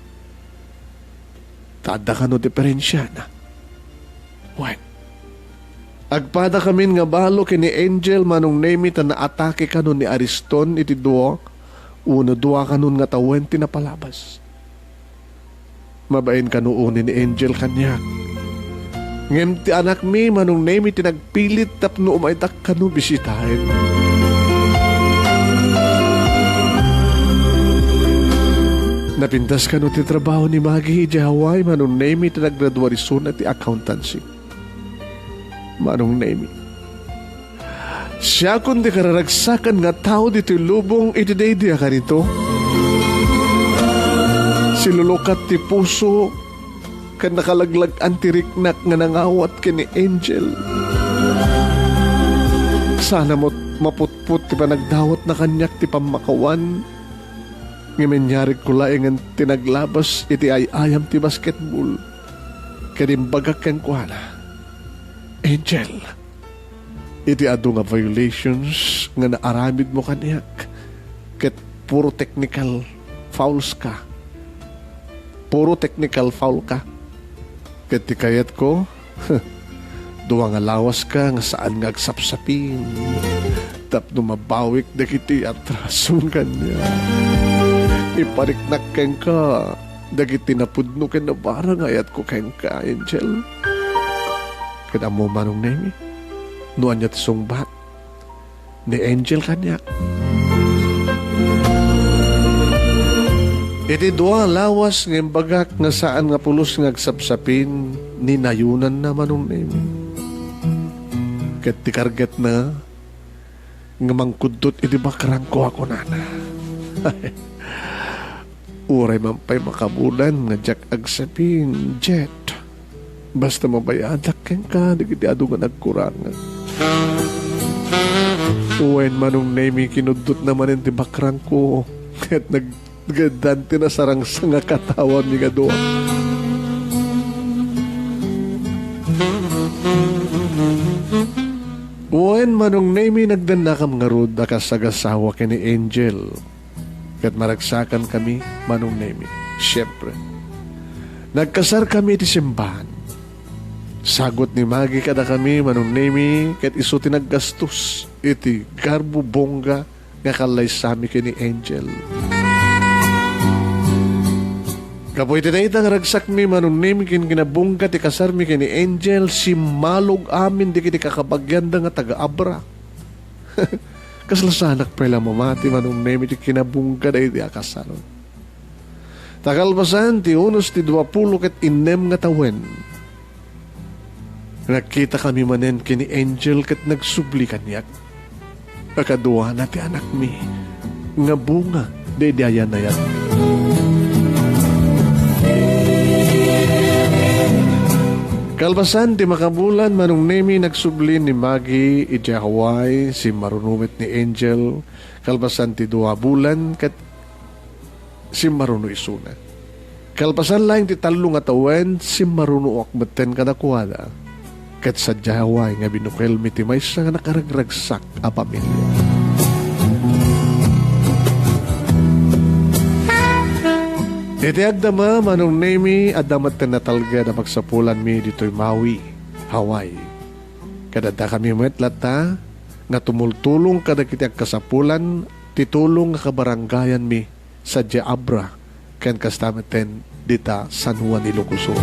Ta adda kano diperensiana? Wen, agpadakamin nga balo ken ni Angel, Manong Nemi, ta naatake kano ni Ariston iti dua wenno dua kanon nga tawen ti napalabas. Mabain kano unay ni Angel kaniak. Ngem ti anakmi, Manong Nemi, ti nagpilit tapno umaydak kano bisitaen. Napintas kano ti trabaho ni Maggie idiay Hawaii, Manong Nemi, ta naggraduar isuna ti accountancy. Manong Nemi, siakon ti kararagsakan nga tao ditoy lubong iti daydi a kanito. Silulukat ti puso ken nakalaglag-an ti riknak nga nangawat ken ni Angel. Sana met maputpot ti panagdawatna kaniak ti pammakawan, ngem inyarigko laengen ti naglabas iti ay-ayam ti basketball. Ket imbagak kenkuana, "Angel, iti adu nga violations nga naaramidmo kaniak, ket puro technical fouls ka. Puro technical foul ka. Ket ti kayatko, dua nga lawaska nga saan nga agsapsapin tapno mabawik dagiti atrasom kaniak. Ipariknak kenka dagiti napudno ken nabara nga ayatko kenka, Angel." Ket ammo, Manong Nemi, no ania ti sungbat ni Angel kaniak? Iti dua lawas nga imbagak nga saan nga pulos nga agsapsapin, ninayonanna, Manong Nemi. Ket ti kargetna nga mangkuddot iti bakrangko a kunana, "Uray man pay makabulan nga diak agsapin, Jet. Basta mabayadak kenka dagiti adu nga nagkurangan." Wen, Manong Nemi, kinuddotna manen ti bakrangko ket nagdantena sarangsangan a katawami nga dua. Wen, Manong Nemi, nagdannakam ngarud a kas agasawa ken ni Angel. Ket maragsakankami, Manong Nemi. Siempre, nagkasarkami iti simbahan. Sagut ni Maggie kadakami, Manong Nemi, ket isu ti naggastos iti garbo bongga nga kallaysami ken ni Angel. Gapu iti dayta nga ragsakmi, Manong Nemi, ken kinabungka ti kasarmi ken ni Angel, simmalog amin dagiti kakabagianda nga taga-Abra. Kasla saanak pay la mamati, Manong Nemi, ti kinabungka daydi a kasar. Ta kalpasan ti unos ti duapulo ket innem nga tawen, nagkitakami manen ken ni Angel ket nagsubli kaniak a kaduana ti anakmi nga bunga daydi a yanayat. Kalpasan ti makabulan, Manong Nemi, nagsubli ni Maggie idiay Hawaii, simmaruno met ni Angel. Kalpasan ti dua bulan, ket simmaruno isuna. Kalpasan laeng ti tallo nga tawen, simmarunoak metten kadakuada. Ket sadiay Hawaii nga binukelmi ti maysa nga nakaragragsak a pamilia. Iti agdama, Manong Nemi, adda metten natalged a pagsapulanmi ditoy Maui, Hawaii. Ket addakami met latta nga tumultulong kadagiti agkasapulan ti tulong nga kabarangayanmi sadiay Abra ken kasta metten dita San Juan, Ilocos Sur.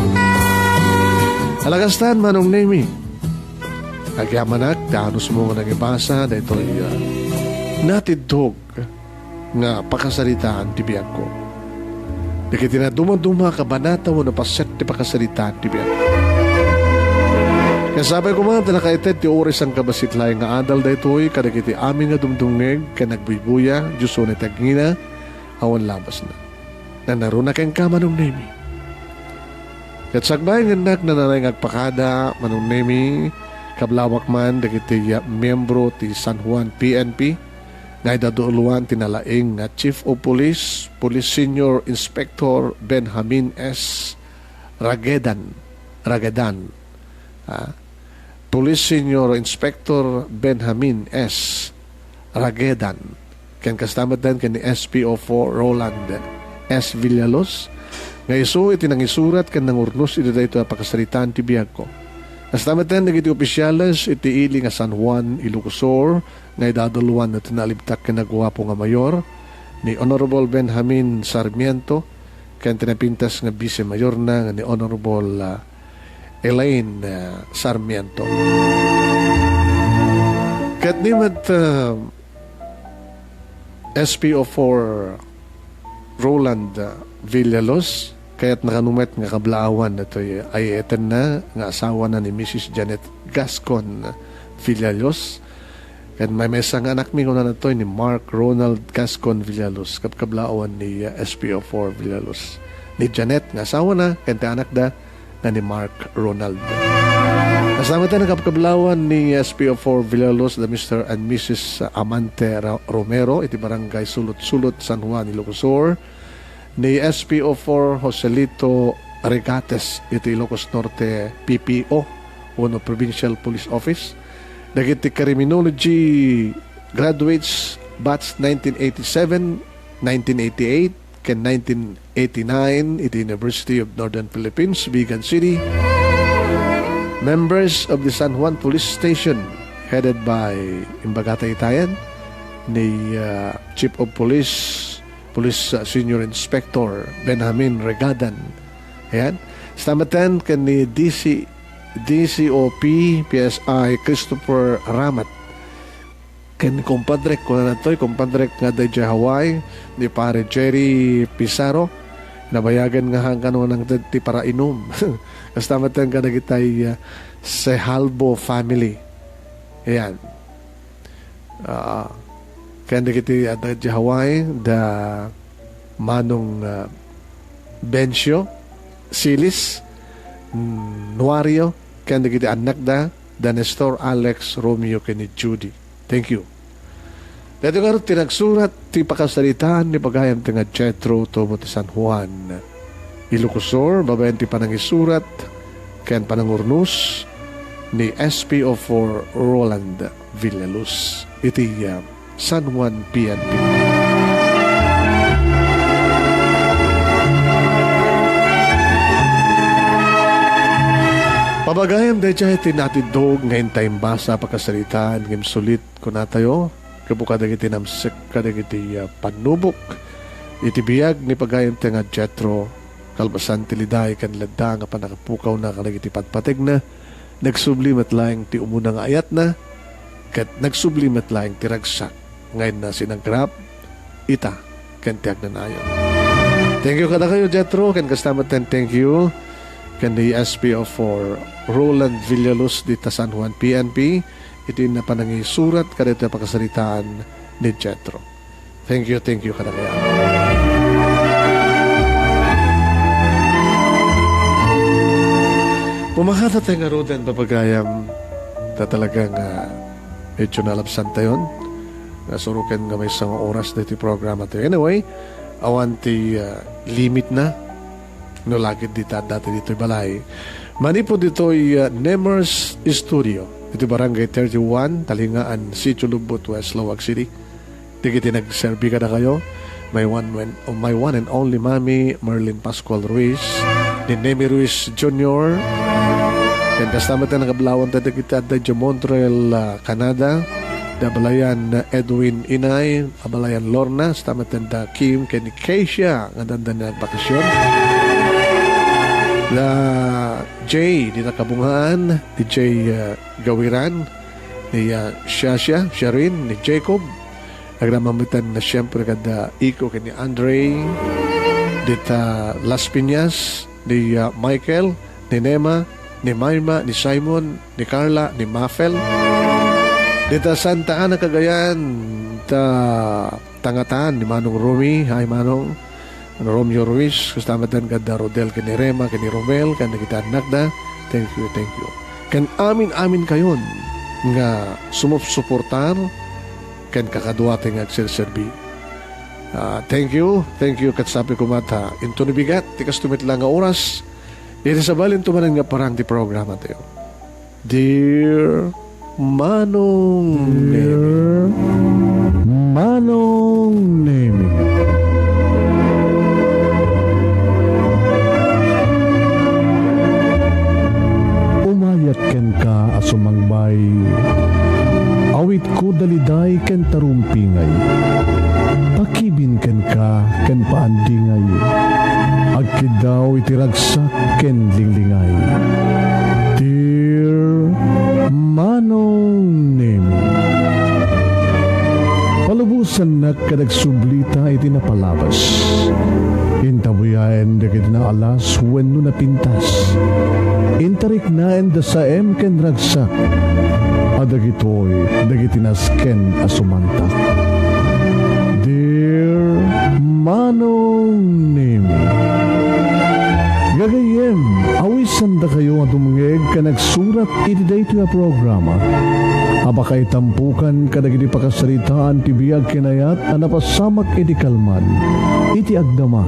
Alakastan, Manong Nemi, agyamanak ta anusmo nga nangibasa daytoy, ah, natiddog nga pakasaritaan ti biagko. Dagiti nadumaduma a kabanata wenno paset ti pakasaritaan ti biagko. Ket sapay koma ta nakaited ti oras a kabasit laeng nga adal daytoy kadagiti amin nga dumdumngeg ken agbuybuya, Dios unay ti agingina, awan labasna. Nanaruna kenka, Manong Nemi. Ket sakbayennak nananay nga agpakada, Manong Nemi, kablawak man dagiti, ah, miyembro ti San Juan P N P, nga idadauluan ti nalaing nga Chief of Police, Police Senior Inspector Benjamin S. Ragedan, Ragedan, ah, Police Senior Inspector Benjamin S. Ragedan, ken kasta met ken ni S P O four Roland S. Villaluz, nga isu iti nangisurat ken nangurnos iti daytoy a pakasaritaan ti biagko. Kasta met dagiti opisyales iti ili nga San Juan, Ilocos Sur, nga idadauluan ti nalibtak ken naguapo nga mayor, ni Honorable Benjamin Sarmiento, ken ti napintas nga vice mayorna nga ni Honorable, ah, Elaine, ah, Sarmiento. Ket ni met, ah, S P O four Roland, ah, Villaluz, kayatna kano met nga kablaawan datoy ay-ayatenna nga asawana ni Missus Janet Gascon Villaluz. Ken maymaysa nga anakmi, kunana datoy ni Mark Ronald Gascon Villaluz, kabkablaawan ni, ah, S P O four Villaluz. Ni Janet nga asawana, ken ti anakda nga ni Mark Ronald. Kasta met a kabkablaawan ni S P O four Villaluz, da Mister and Missus Amante Ra-, Romero, iti Barangay Sulut-Sulut, San Juan, Ilocos Sur. Ni S P O four Joselito Regates, iti Ilocos Norte P P O, wenno Provincial Police Office. Dagiti criminology graduates batch nineteen eighty-seven, nineteen eighty-eight, ken nineteen eighty-nine iti University of Northern Philippines, Vigan City. Members of the San Juan Police Station, headed by, imbagata itayan, ni, uh, Chief of Police, Police, uh, Senior Inspector Benjamin Regadan. Ayan. Kasta met ken ni D C, D C O P, P S I Christopher Ramat. Ken ni kumpadrek, kunana datoy, kumpadrek nga adda idiay Hawaii, ni Pare Jerry Pizarro, Nabayagen nga haan kano nang ti, ti parainum. Kasta met kadagitay, ah, Sejalbo family. Ayan. Ah, ken dagiti adda idiay Hawaii, da Manong, ah, Bencio, Silis, mm, Nuario, ken dagiti annakda, da Nestor, Alex, Romeo, ken ni Judy. Thank you. Daytoy ngarud ti nagsurat ti pakasaritaan ni pagayam ti nga Jethro Tubo ti San Juan, Ilocos Sur, babaen ti panangisurat ken panangurnos ni S P O four Roland Villaluz iti, ah, San Juan P N P. Pabagayam daydiay ti natiddog nga intay imbasa a pakasaritaan ngem sulit kunatayo, gapu kadagiti namsek kadagiti, ah, pannubok iti biag ni pagayam ti nga Jethro, kalpasan ti liday ken ladda nga pannakapukawna kadagiti patpategna, nagsubli met laeng ti umuna nga ayatna, ket nagsubli met laeng ti ragsak nga inna sinagrap ita ken ti agnanayon. Thank you kadakayo, Jethro, ken kasta met ten thank you ken the S P O four Roland Villaluz dita San Juan P N P iti inna panangisurat kadaytoy a pakasaritaan ni Jethro. Thank you, thank you kadakayo. Pumakada tayo ngaruden, papagayam, ta talaga nga medyo nalabsan tayon. Nasuroken nga maysa nga oras daytoy programa tayo. Anyway, awan ti, ah, limit na. No lagid dita, dati ditoy balay. Manipud ditoy, ah, Nemers Studio, iti Barangay thirty-one, Talingaan, Sitio Lubbot, West Laoag City. Dagiti nagserbi kadakayo, my one, when, my one and only Mami, Merlin Pascual Ruiz, ni Nemi Ruiz Junior, ken kasta met ti nagablawan ta dagiti adda idiay Montreal, ah, Canada, da abalayan Edwin Inay, abalayan Lorna, kasta met da Kim, ken ni Keisha, nga adda nagbakasyon. Da Jay, dita Kabungaan, ni Jay, ah, Gawiran, ni, ah, Shasha, Sharin, ni Jacob, Agraman met na siyempre kada Iko ken ni Andre, dita Las Piñas, ni, ah, Michael, ni Nema, ni Maima, ni Simon, ni Carla, ni Mafel. Dita Santa Ana, Cagayan, ta tangatan ni Manong Romy. Hi, Manong. Romeo Ruiz, kasta met kada Rodel ken ni Rema, ken ni Romel, ken dagiti annakda. Thank you, thank you. Ken amin-amin kayon nga sumupsuportar ken kakaduatayo nga agserserbi. Ah, thank you, thank you, ket sapay koma ta inton bigat ti kasto met la nga oras, iti sabali manen nga parang ti programa tayo. Dear Manong Nemi. Dear Manong Nemi. Umayat kenka a sumangbay. Awitko daliday ken tarumpingay. Pakibin kenka ken paandingay. Agkiddaw iti ragsak ken linglingay. Dear Manong Nemi. Palubosannak ket agsublita iti napalabas. Intabuyaen dagiti naalas wenno napintas. Intariknaen da saem ken ragsak. A dagitoy dagiti nasken a sumantak. Dear Manong Nemi. Gagayyem, awisandakayo a dumngeg ken agsurat iti daytoy a programa a pakaitampukan kadagiti pakasaritaan ti biag ken ayat a napasamak iti kalman, iti agdama,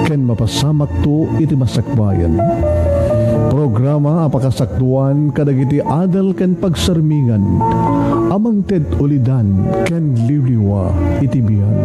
ken mapasamakto iti masakbayan. Programa a pakasakduan kadagiti adal ken pagsarmingan a mangted ulidan ken liwliwa iti biag.